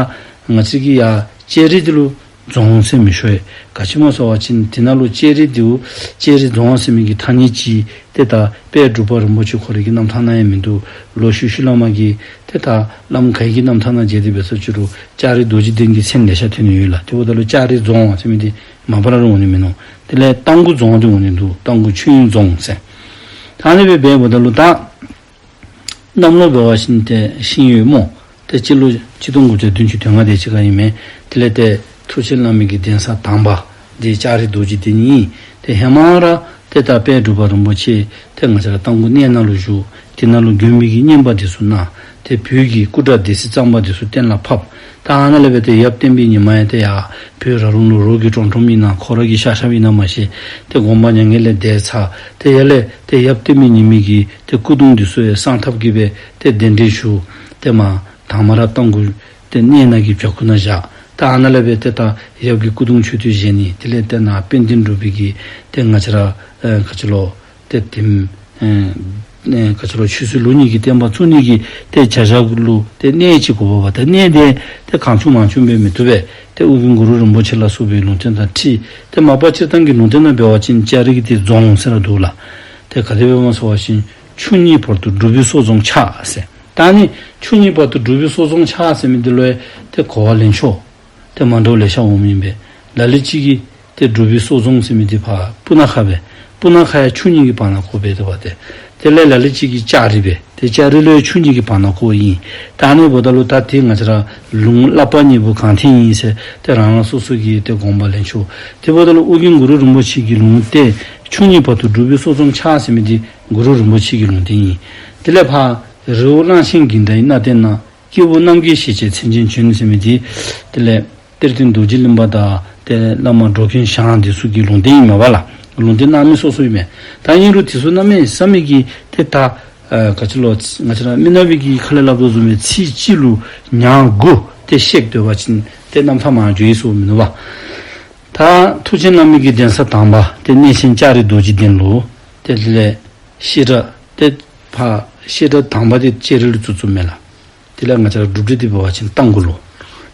ང་བཅས་ཀྱི་ཡར་ལྕགས་རི་འདི་ལུ་རྫོང་ཟེར་མི་ཤོར་ཡི། ག་ཅི་སྨོ་ཟེར་བ་ཅིན་དེ་ནང་ལུ་ལྕགས་རི་འདི་ལྕགས་རི་རྫོང་ཟེར་མི་གི་ཐ་སྙད་ཅིག་ཏེ་ད་དཔལ་འབྲུག་པ་རིན་པོ་ཆེ་ཁོ་རའི་གི་རྣམ་ཐར་ནང་ཡང་མིན་འདུག། ལོ་ཤུལ་ཤུལ་ལས་མར་གྱི་ཏེ་ད་བླམ་ག་གི་རྣམ་ཐར་ནང་མཇལ་ཏེ་འབད་ས་ཅིག་རུང་ལྕགས་རི་རྡོ་རྗེ་གདན་གྱི་མཚན་ལེ་ཤ་ཐོན་ནི་ཡོད་ལགས། དེ་འབདཝ་ད་ལུ་ལྕགས་རི་རྫོང་ཟེར་མི་འདི་མ་པ་ར་ར་འོང་ནི་མིན་ནུག། དེ་ལས་རྟ་མགོ་རྫོང་འདི་འོང་ནི་འདུག། རྟ་མགོ་ཆོས་དབྱིངས་རྫོང་ཟེར། ད་ཨ་ནི་སྦེ་འབདཝ་ད་ལུ་ད་གནམ་ལོ་འབད་བ་ཅིན་ཏེ་ཤིང་ཡོས་སྨོ། ཏེ་སྤྱི་ལོ་གཅིག་སྟོང་དགུ་བརྒྱ་བདུན་ཅུ་དོན་ལྔ་དེ་ཅིག་ཁར་ཨིན་མས། དེ་ལས་ཏེ་མཐུ་ཆེན་བླ་མའི་གི་གདན་ས་དང་པ་འདི་ལྕགས་རི་རྡོ་རྗེ་གདན་ཨིན། ཏེ་ཧེ་མ་ར་ཏེ་ད་དཔལ་འབྲུག་པ་རིན་པོ་ཆེ་ཏེ་ང་བཅས་ར་རྟ་མགོ་གནས་ནང་ལུ་བཞུགས། དེ་ནང་ལུ་མགོན་པོའི་གི་བསྙེན་པ་འདི་ཚུ་གནང་། ཏེ་བོད་ཀྱི་སྐུ་འདྲ་སྡེ་སྲིད་གཙང་པ་འདི་ཚུ་གཏན་ལ་ཕབ། ད་ཨ་ནཱ་ལས་འབད་ཏེ་ཡབ་བསྟན་པའི་ཉི་མ་ཡང་ཏེ་ཡར་བོད་ར་ལུང་ལུ་རོགས་ཀྱིས་དྲོངས་དྲོངསམ་ཨིན་ན་ཁོ་ར་གིས་བཤགས་བཤགསཔ་ཨིན་ན་མ་ཤེས། ཏེ་དགོངས་པ་མྱ་ངན་ལས་འདས་ཚར། ཏེ་ཡར་ལས་ཏེ་ཡབ་བསྟན་པའི་ཉི་མའི་གི་ཏེ་སྐུ་གདུང་འདི་ཚུ་ཡང་གསང་ཐབས་ཀྱི་སྦེ་ཏེ་གདན་འདྲེན་ཞུ། ཏེ་མར་དང་པ་ར་རྟ་མགོ་ཏེ་གནས་ནང་གི་བྱག་ཁུག་ནང་བཞག། ད་ཨ་ནཱ་ལས་འབད་ཏེ་ད་ཡབ་ཀྱི་སྐུ་གདུང་མཆོད་རྟེན་བཞེངས་ནི། དེ་ལས་ཏེ་ནཱ་དཔལ་ལྡན་འབྲུག་པའི་གི་ཏེ་ང་བཅས་ར་ཨེ་ག་ཅི་ལོ་ཏེ་དེམ་ཨེ་ཨེ་ག་ཅི་ལོ་ཆོས་སྲིད་ལུགས་གཉིས་ཀྱི་བསྟན་པ་བཙུགས་ནི་གི་ཏེ་བྱ་བཞག་ལུ་ཏེ་གནས་ཅིག་དགོ་པས། ད་གནས་འདི་ཏེ་གང་བྱུང་མང་བྱུང་སྦེ་མི་བཏུབ་པས། ཏེ་ཨོ་རྒྱན་གུ་རུ་རིན་པོ་ཆེ་ལ་སོགས་པའི་ལུང་བསྟན་དང་འཁྲིལ། ཏེ་མ་པ་སྤྱིར་བཏང་གི་ལུང་བསྟན་ནང་འབད་བ་ཅིན་ལྕགས་རི་གི་ཏེ་རྫོང་ཟེར་ར་འདུག་ལགས། ཏེ་ག་དེ་སྦེ་སྨོ་ཟེར་བ་ཅིན་ཆུ་གཉིས་བར་དུ་འབྲུག་པའི་སོ་རྫོང་ཆགས་ཟེར། ད་ཨ་ནི་ཆུ་གཉིས་བར་དུ་འབྲུག་པའི་སོ་རྫོང་ཆགས་ཟེར་མི་འདི་ལུ་ཡང་ཏེ་གོ་བ་ལེན་ཕྱོགས་ཏེ་མ་འདྲཝ་ལེ་ཤ་འོངམ་ཨིན་པས། ལ་ལུ་ཅིག་གིས་ཏེ་འབྲུག་པའི་སོ་རྫོང་ཟེར་མི་འདི་ཕར་སྤུ་ན་ཁ་སྦེ། སྤུ་ན་ཁ་ཡང་ཆུ་གཉིས་ཀྱི་བར་ན་བཀོད་སྦེ་འདུག་པ་ཏེ། དེ་ལས་ལ་ལུ་ཅིག་གིས་ལྕགས་རི་སྦེ། ཏེ་ལྕགས་རི་ལུ་ཡང་ཆུ་གཉིས་ཀྱི་བར་ན་བཀོདཔ་ཨིན། ད་ཨ་ནི་འབདཝ་ད་ལུ་ད་ཏེ་ང་བཅས་ར་ལུང་བསླབ་པ་གཉིས་པོ་གང་ཐད་ཨིན་ཟེར་ཏེ་རང་རང་སོ་སོ་གི་ཏེ་དགོངས་པ་ལེན་ཕྱོགས། དེ་འབདཝ་ད་ལུ་ཨོ་རྒྱན་གུ་རུ་རིན་པོ་ཆེ་གི་ལུང་བསྟན་ཆུ་གཉིས་བར་དུ་འབྲུག་པའི་སོ་རྫོང་ཆགས་ཟེར་མི་འདི་གུ་རུ་རིན་པོ་ཆེ་གི་ལུང་བསྟན་ཨིན། དེ་ལས་ཕར་རི་བོ་གླང་ཆེན་འགྱིང་འདྲ་ཡི་སྣ་སྟེང་ན། སྐྱེས་བུ་རྣམ་རྒྱལ་ཞེས་བྱའི་མཚན་ཅན་བྱོན་ཟེར་མི་འདི། དེ་ལས་གཏེར་སྟོན་རྡོ་རྗེ་གླིང་པ་དང་ཏེ་བླ་མ་འགྲོ་མགོན་ཞང་འདི་ཚུ་གི་ལུང་བསྟན་ཨིན་མས་པ་ལགས། ལུང་བསྟན་གནང་མི་སོ་སོ་ཨིན་མས། ད་ཨིན་རུང་དེ་ཚུ་གནམ་མེད་ས་མེད་ཀྱི་ཏེ་ད་ཨ་ག་ཅི་ལོ་ང་བཅས་ར་མི་ནག་པའི་གི་ཁ་ལས་སླབ་དོ་བཟུམ་སྦེ་ཚིག་གཅིག་ལུ་ཉ་དགུ་ཏེ་བཤད་སྡོད་པ་ཅིན་ཏེ་རྣམ་ཐར་མང་འགྱོ་ཡི་ཟེརཝ་མིན་ནུག་པ། ད་མཐུ་ཆེན་བླ་མའི་གི་གདན་ས་དང་པ་ཏེ་གནས་ཆེན་ལྕགས་རི་རྡོ་རྗེ་གདན་ལུ་ ཏེ་དེ་ལས་བཤད་གྲྭ་ཏེ་ཕར་བཤད་གྲྭ་དང་པ་འདི་ལྕགས་རི་ལུ་བཙུགས་བཙུགསཔ་མས་ལགས། དེ་ལས་ང་བཅས་ར་སྒྲུབ་སྡེ་འདི་འབད་བ་ཅིན་རྟ་མགོ་ལུ།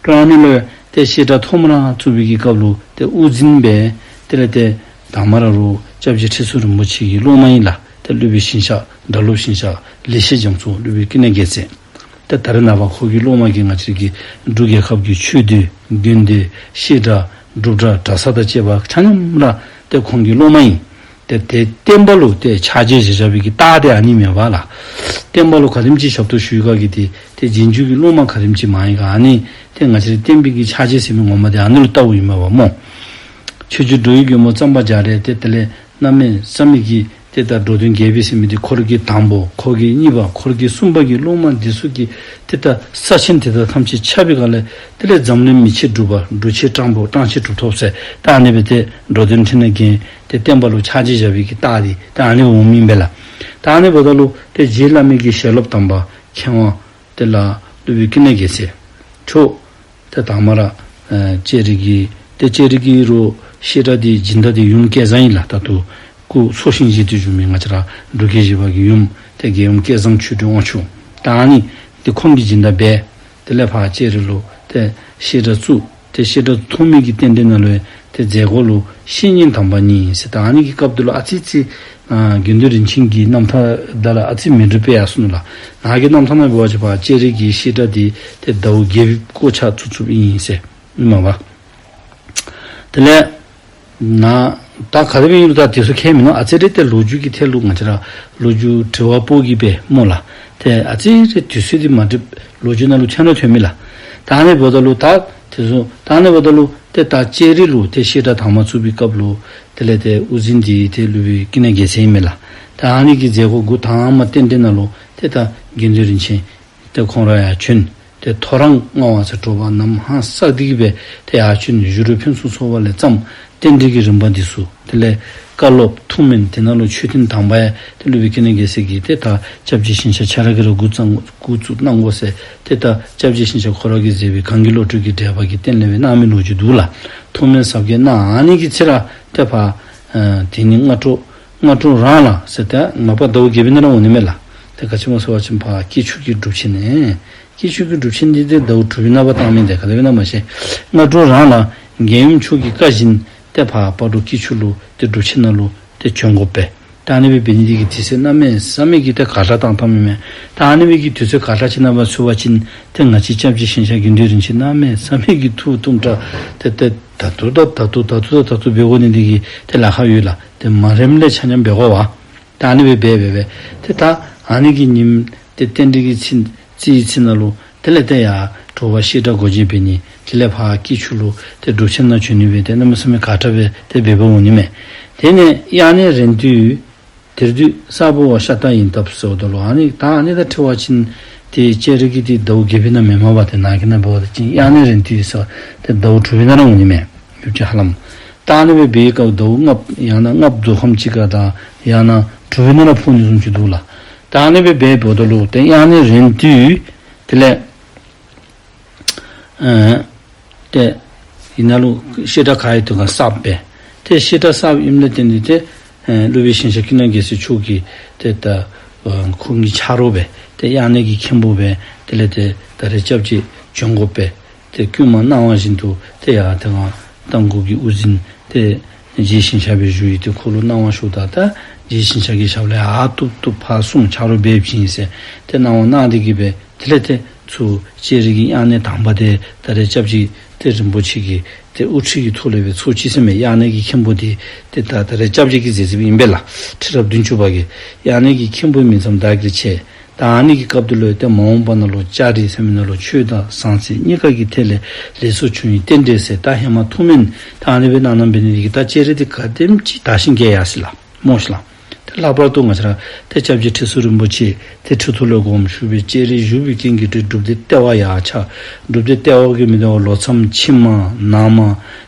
ཏེ་ཨ་ནི་ལུ་ཏེ་བཤད་གྲྭ་ཐོག་མ་ར་བཙུགས་པའི་གི་སྐབས་ལུ་ཏེ་དབུ་འཛིན་འབད་དེ་ལས་ཏེ་དང་པ་ར་ལུ་སྐྱབས་རྗེ་ཁྲི་ཟུར་རིན་པོ་ཆེ་གི་སློབ་མ་ཨིན་ལགས། ཏེ་སློབ་དཔོན་ཞིང་གཤེགས་སྒྲ་སློབ་ཞིང་གཤེགས་ལེགས་བཤད་རྒྱ་མཚོ་སློབ་དཔོན་ཀུན་ནས་རྒྱལ་མཚན། ཏེ་ད་རེས་ནངས་པ་ཁོ་གི་སློབ་མ་གིས་ང་བཅས་ཀྱི་འབྲུག་རྒྱལ་ཁབ་ཀྱི་ཆོས་སྡེ་དགོན་སྡེ་བཤད་གྲྭ་སྒྲུབ་གྲྭ་གྲྭ་ས་དང་བཅས་པ་ཆ་མཉམ་ར་ཏེ་ཁོང་གི་སློབ་མ་ཨིན། ཏེ་ཏེ་བསྟན་པ་ལུ་ཏེ་ཕྱག་རྗེས་བཞེས་བཞག་པའི་གི་རྟགས་དེ་ཨ་ནི་མས་པ་ལགས། བསྟན་པ་ལུ་ག་དེམ་ཅིག་ཞབས་ཏོག་ཞུ་ཡི་ག་གི་ཏེ་ཏེ་རྗེས་འཇུག་གི་སློབ་མ་ག་དེམ་ཅིག་མང་ཡི་ག་ཨ་ནི་ཏེ་ང་བཅས་ར་བསྟན་པའི་གི་ཕྱག་རྗེས་ཟེར་མི་ངོ་མ་དེ་ཨ་ནི་ལུ་བལྟཝ་ཨིན་མས་པ་སྨོ། ཆོས་རྗེ་འགྲོ་བའི་མགོན་པོ་གཙང་པ་རྒྱ་རས་ཏེ་དེ་ལས་གནམ་མེད་ས་མེད་ཀྱི་ཏེ་ད་འགྲོ་དོན་རྒྱས་པའི་ཟེར་མི་འདི་འཁོར་གྱི་དང་པོ་འཁོར་གྱི་གཉིས་པ་འཁོར་གྱི་གསུམ་པ་གི་སློབ་མ་འདི་ཚུ་གིས་ཏེ་ད་ས་ཆེན་དེ་དག་ཐམས་ཅད་ཁྱབ་པའི་སྒང་ལས་དེ་ལས་འཛམ་གླིང་མི་ཕྱེད་གྲུབ་པ་འགྲོ་ཕྱེད་སྤྲང་པོ་སྤྲང་ཕྱེད་གྲུབ་ཐོབ་ཟེར་ད་ཨ་ནི་སྦེ་ཏེ་འགྲོ་དོན་འཕྲིན་ལས་རྒྱས་ཏེ་བསྟན་པ་ལུ་ཕྱག་རྗེས་བཞག་པའི་གི་རྟགས་འདི་ད་ཨ་ནི་འོངམ་ཨིན་པས་ལགས། ད་ཨ་ནི་འབདཝ་ད་ལུ་ཏེ་རྗེ་བླ་མའི་གི་ཞལ་སློབ་དམ་པ་མཁས་དབང་དེ་ལས་སློབ་དཔོན་ཀུན་ནས་རྒྱལ་མཚན་མཆོག་ཏེ་དང་པ་ར་ཨེ་ལྕགས་རི་གི་ཏེ་ལྕགས་རི་གི་རུ་བཤད་གྲྭ་འདི་སྦྱིན་བདག་འདི་ཡུམ་སྐལ་བཟང་ཨིན་ལགས། ད་ལྟོ་སྐུ་འཚོ་ཞིང་གཞེས་ཏེ་བཞུགས་མི་ང་བཅས་ར་འབྲུག་རྒྱལ་བཞི་པ་གི་ཡུམ་ཏེ་རྒྱལ་ཡུམ་སྐལ་བཟང་ཆོས་སྒྲོན་དབང་ཕྱུག་ད་ཨ་ནི་ཏེ་ཁོང་གིས་སྦྱིན་བདག་འབད་དེ་ལས་ཕར་ལྕགས་རི་ལུ་ཏེ་བཤད་གྲྭ་བཙུགས། ཏེ་བཤད་གྲྭ་ཐོག་མའི་གི་རྟེན་འབྲེལ་ནང་ལུ་ཏེ་མཛད་སྒོ་ལུ་བཤེས་གཉེན་དམ་པ་གཉིས་ཟེར་ད་ཨ་ནི་གི་སྐབས་དེ་ལུ་ཨ་ཙི་ཙི་ཨ་དགེ་འདུན་རིན་ཆེན་གྱི་རྣམ་ཐར་དང་ལུ་ཨ་ཙི་མི་འགྲིག་པས་ཡར་སོང་ནུག་ལགས། ནཱ་གི་རྣམ་ཐར་ནང་འབད་བ་ཅིན་ཕར་ལྕགས་རི་གི་བཤད་གྲྭ་འདི་ཏེ་ཟླཝ་བརྒྱད་པའི་སྐོར་ཆ་བཙུགས་བཙུགསཔ་ཨིན་ཟེར་ཨིན་མས་པ། དེ་ལས་ནཱ་ད་ག་དེ་སྦེ་ཨིན་རུང་ད་དེ་ཚུ་ཁྱད་མིན་ནུག། ཨ་ཙི་རེ་ཏེ་ལོ་རྒྱུས་ཀྱི་ཐད་ལུ་ང་བཅས་ར་ལོ་རྒྱུས་དྲི་བ་སྤོ་གི་སྦེ་སྨོ་ལགས། ཏེ་ཨ་ཙི་རེ་དུས་ཚོད་འདི་མ་འགྲིག་ལོ་རྒྱུས་ནང་ལུ་ཐོན་ར་ཐོན་མས་ལགས། ད་ཨ་ནི་འབདཝ་ད་ལུ་ད་དེ་ཚུ་ད་ཨ་ནི་འབདཝ་ད་ལུ་ཏེ་ད་ལྕགས་རི་ལུ་ཏེ་བཤད་གྲྭ་དང་པ་བཙུགས་པའི་སྐབས་ལུ་དེ་ལས་ཏེ་དབུ་འཛིན་འདི་ཏེ་སློབ་དཔོན་ཀུན་ནས་རྒྱལ་མཚན་ཨིན་མས་ལགས། ད་ཨ་ནི་གི་མཛད་སྒོ་འགོ་དང་པ་རྟེན་འབྲེལ་ནང་ལུ་ཏེ་ད་དགེ་འདུན་རིན་ཆེན་ཏེ་ཁོང་ར་ཡར་བྱོན། ཏེ་ཐོ་རངས་ལྔ་པ་ཟེར་དྲོ་པ་ནམ་ཧང་སག་སྟེ་གི་སྦེ་ཏེ་ཡར་བྱོན་ཞུ་རོགས་ཕུན་སུམ་ཚོགས་པ་ལས་བརྩམས། རྟེན་འབྲེལ་གྱི་རིམ་པ་འདི་ཚུ་དེ་ལས་བཀའ་སློབ་ཐུགས་སྨོན་དེ་ནང་ལུ་མཆོད་རྟེན་དང་པ་ཡང་ཏེ་སློབ་དཔོན་ཀུན་ནས་རྒྱལ་མཚན་གྱིས་ཏེ་ད་སྐྱབས་རྗེ་ཞིང་གཤེགས་ཁྱོད་ར་གིས་ར་འགོ་བརྩམས་འགོ་བཙུགས་གནང་དགོ་ཟེར་ཏེ་ད་སྐྱབས་རྗེ་ཞིང་གཤེགས་ཁོ་ར་གིས་མཛད་པའི་གང་གི་བློ་གྲོས་ཀྱི་འགྲེལ་པ་གི་རྟེན་ལས་སྦེ་གནང་མི་ལོ་རྒྱུས་འདུག་ལགས། ཐུགས་སྨོན་ཟབ་རྒྱས་གནང་ཨ་ནི་གི་ཚེ་ར་ཏེ་ཕར་ཨ་དེ་ནི་སྔ་དྲོ་སྔ་དྲོ་རང་ལ་ཟེར་ཏེ་མ་པ་ཟླཝ་བརྒྱད་པའི་ནང་ར་འོང་ནི་མས་ལགས། ཏེ་ག་ཅི་སྨོ་ཟེར་བ་ཅིན་ཕར་སྐྱིད་ཆུ་གི་སྒྲུབ་ཆེན་ནི་སྐྱིད་ཆུ་གི་སྒྲུབ་ཆེན་འདི་ཏེ་ཟླཝ་དྲུག་པའི་ནང་ཕར་བཏང་མི་འདི་ག་དེ་སྦེ་ཨིན་ན་མ་ཤེས། སྔ་དྲོ་རང་ལ་རྒྱལ་ཡུམ་མཆོག་གི་བཀའ་བཞིན་ཏེ་ཕར་སྤ་གྲོ་སྐྱིད་ཆུ་ལུ་ཏེ་སྒྲུབ་ཆེན་ནང་ལུ་ཏེ་བྱོན་དགོ་པས། ད་ཨ་ནི་སྦེ་འབད་ནི་འདི་གིས་དུས་ཚོད་གནམ་མེད་ས་མེད་ཀྱི་ཏེ་ག་ཏྲ་བཏང་བཏངམ་ཨིན་མས། ད་ཨ་ནི་སྦེ་གི་དུས་ཚོད་ག་ཏྲ་ཅིག་ནང་ཕར་ཚུད་པ་ཅིན་ཏེ་ང་བཅས་སྐྱབས་རྗེ་ཞིང་གཤེགས་དགེ་འདུན་རིན་ཆེན་གནམ་མེད་ས་མེད་ཀྱི་ཐུགས་གཏུམ་དྲགས་ཏེ་ཏེ་ད་ལྟོ་ད་ད་ལྟོ་ད་ལྟོ་ད་ལྟོ་འབད་དགོ་ནི་འདི་གིས་ཏེ་ལཱ་ཁག་ཡོད་ལགས། ཏེ་མ་རནམ་ལས་ཆ་མཉམ་འབད་དགོ་པས། ད་ཨ་ནི་སྦེ་འབད་འབད་འབད་ཏེ་ད་ཨ་ནི་གི་ཉིནམ་ཏེ་རྟེན་འབྲེལ་གྱི་ཚེས་རྩིས་ཚེས་ནང་ལུ་དེ་ལས་ཏེ་ཡར་དྲོ་པ་བཤད་གྲྭ་སྒོ་འབྱེད་འབད་ནི་དེ་ལས་ཕར་སྐྱིད་ཆུ་ལུ་ཏེ་སྒྲུབ་ཆེན་ནང་བྱོན་ནི་སྦེ་ཏེ་གནམ་མེད་ས་མེད་ག་ཏྲ་སྦེ་ཏེ་འབད་འབདཝ་འོང་ནི་མས། དེ་ནས་དབྱར་གནས་རན་དུས་དེར་དུས་ས་ཕོ་བ་ཤ་སྟག་ཡིན་སྟབས་ཟེརཝ་ད་ལུ་ཨ་ནི་ད་ཨ་ནི་དང་འཁྲིལ་བ་ཅིན་ཏེ་ལྕགས་རི་གི་ཏེ་ཟླཝ་བརྒྱད་པའི་ནང་མེན་མས་པ། ཏེ་ནཱ་གི་ནང་འབད་བ་ཅིན་དབྱར་གནས་རན་དུས་ཟེར་ཏེ་ཟླཝ་དྲུག་པའི་ནང་ར་འོང་ནི་མས། ཡོད་ཅི་ཧ་ལམ། ད་ཨ་ནི་སྦེ་འབད་བའི་སྐབས་ཟླཝ་ལྔ་ཡང་ན་ལྔ་བདོ་ཁམས་ཅིག་ཁར་དང་ཡང་ན་དྲུག་པའི་ནང་ར་ཕོག་ནི་བཟུམ་ཅིག་འདུག་ལགས། ད་ཨ་ནི་སྦེ་འབད་འབདཝ་ད་ལུ་ཏེ་དབྱར་གནས་རན་དུས་དེ་ལས་ཨ་ཏེ་ཨིན་ན་ལུ་བཤད་གྲྭ་ག་ཡོད་དེ་ག་གསརཔ་སྦེ་ཏེ་བཤད་གྲྭ་གསརཔ་ཨིནམ་ལས་བརྟེན་ཏེ་ཏེ་ཨ་སློབ་དཔོན་ཞིང་གཤེགས་ཀུན་ལེགས་རྒྱལ་མཚན་མཆོག་གིས་ཏེ་ད་ཨ་ཁོང་གི་ཆ་རོགས་སྦེ་ཏེ་དབྱར་གནས་ཀྱི་མཁན་པོ་སྦེ་དེ་ལས་ཏེ་ད་རེས་སྐྱབས་རྗེ་བྱོན་དགོ་པས། ཏེ་བསྐུལ་མ་གནང་བ་བཞིན་དུ་ཏེ་ཡར་ཏེ་ང་རྟ་མགོ་གི་དབུ་འཛིན་ཏེ་རྗེ་ཞིང་གཤེགས་སྦེ་བཞུགས་ཡི། ཏེ་ཁོ་ལུ་གནང་བ་ཞུཝ་ད་ད་རྗེ་ཞིང་གཤེགས་ཀྱི་ཞབས་ལས་ཨ་བཏུབ་བཏུབ་ཕར་གསུངས་ཆ་རོགས་འབད་བྱིན་ཟེར་ཏེ་གནང་བ་གནང་སྟེ་གི་སྦེ་དེ་ལས་ཏེ་ཚུར་ལྕགས་རི་གི་དབྱར་གནས་དང་པ་དེ་ད་རེས་སྐྱབས་རྗེ་ཏེ་རིན་པོ་ཆེ་གི་ཏེ་དབུ་ཁྲིད་ཀྱི་ཐོག་ལས་སྦེ་ཚོགས་ཅི་ཟེར་མས། དབྱར་གནས་ཀྱི་མཁན་པོ་དེ་ཏེ་ད་ད་རེས་སྐྱབས་རྗེ་གིས་མཛད་མཛདཔ་ཨིན་པས་ལགས། ཁྲི་རབས་བདུན་ཅུ་པ་གིས་དབྱར་གནས་ཀྱི་མཁན་པོའི་མིང་ཙམ་བདག་གིར་ཆེ། ད་ཨ་ནི་གི་སྐབས་དེ་ལུ་ཏེ་མ་འོངས་པ་ནང་ལུ་ལྕགས་རི་ཟེར་མི་ནང་ལུ་ཆོས་དང་ཟང་ཟིང་གཉིས་ཀ་གི་ཐད་ལས་ལེགས་སོ་བྱུང་བའི་རྟེན་འབྲེལ་ཟེར་ད་ཧེ་མ་ཐུགས་སྨོན་ད་ཨ་ནི་སྦེ་གནང་གནངམ་འབད་ནི་དེ་གིས་ད་ལྕགས་རི་དེ་ག་དེམ་ཅིག་དར་ཞིང་རྒྱས་ཡར་སོ་ཡི་ལགས། སྨོ་ཤེས་ལགས། ཏེ་ལྷག་པར་དུ་ང་བཅས་ར་ཏེ་སྐྱབས་རྗེ་ཁྲི་ཟུར་རིན་པོ་ཆེ་ཏེ་ཁྲི་ཐོག་ལས་དགོངས་ཞུ་སྦེ་ལྕགས་རི་བཞུགས་པའི་རྐྱེན་གྱིས་ཏེ་སྒྲུབ་སྡེ་ལྟེ་བ་ཡར་ཆགས། སྒྲུབ་སྡེ་ལྟེ་བ་གིས་མི་དོ་བར་ལོ་མཚམས་ཕྱི་མ་ནང་མ་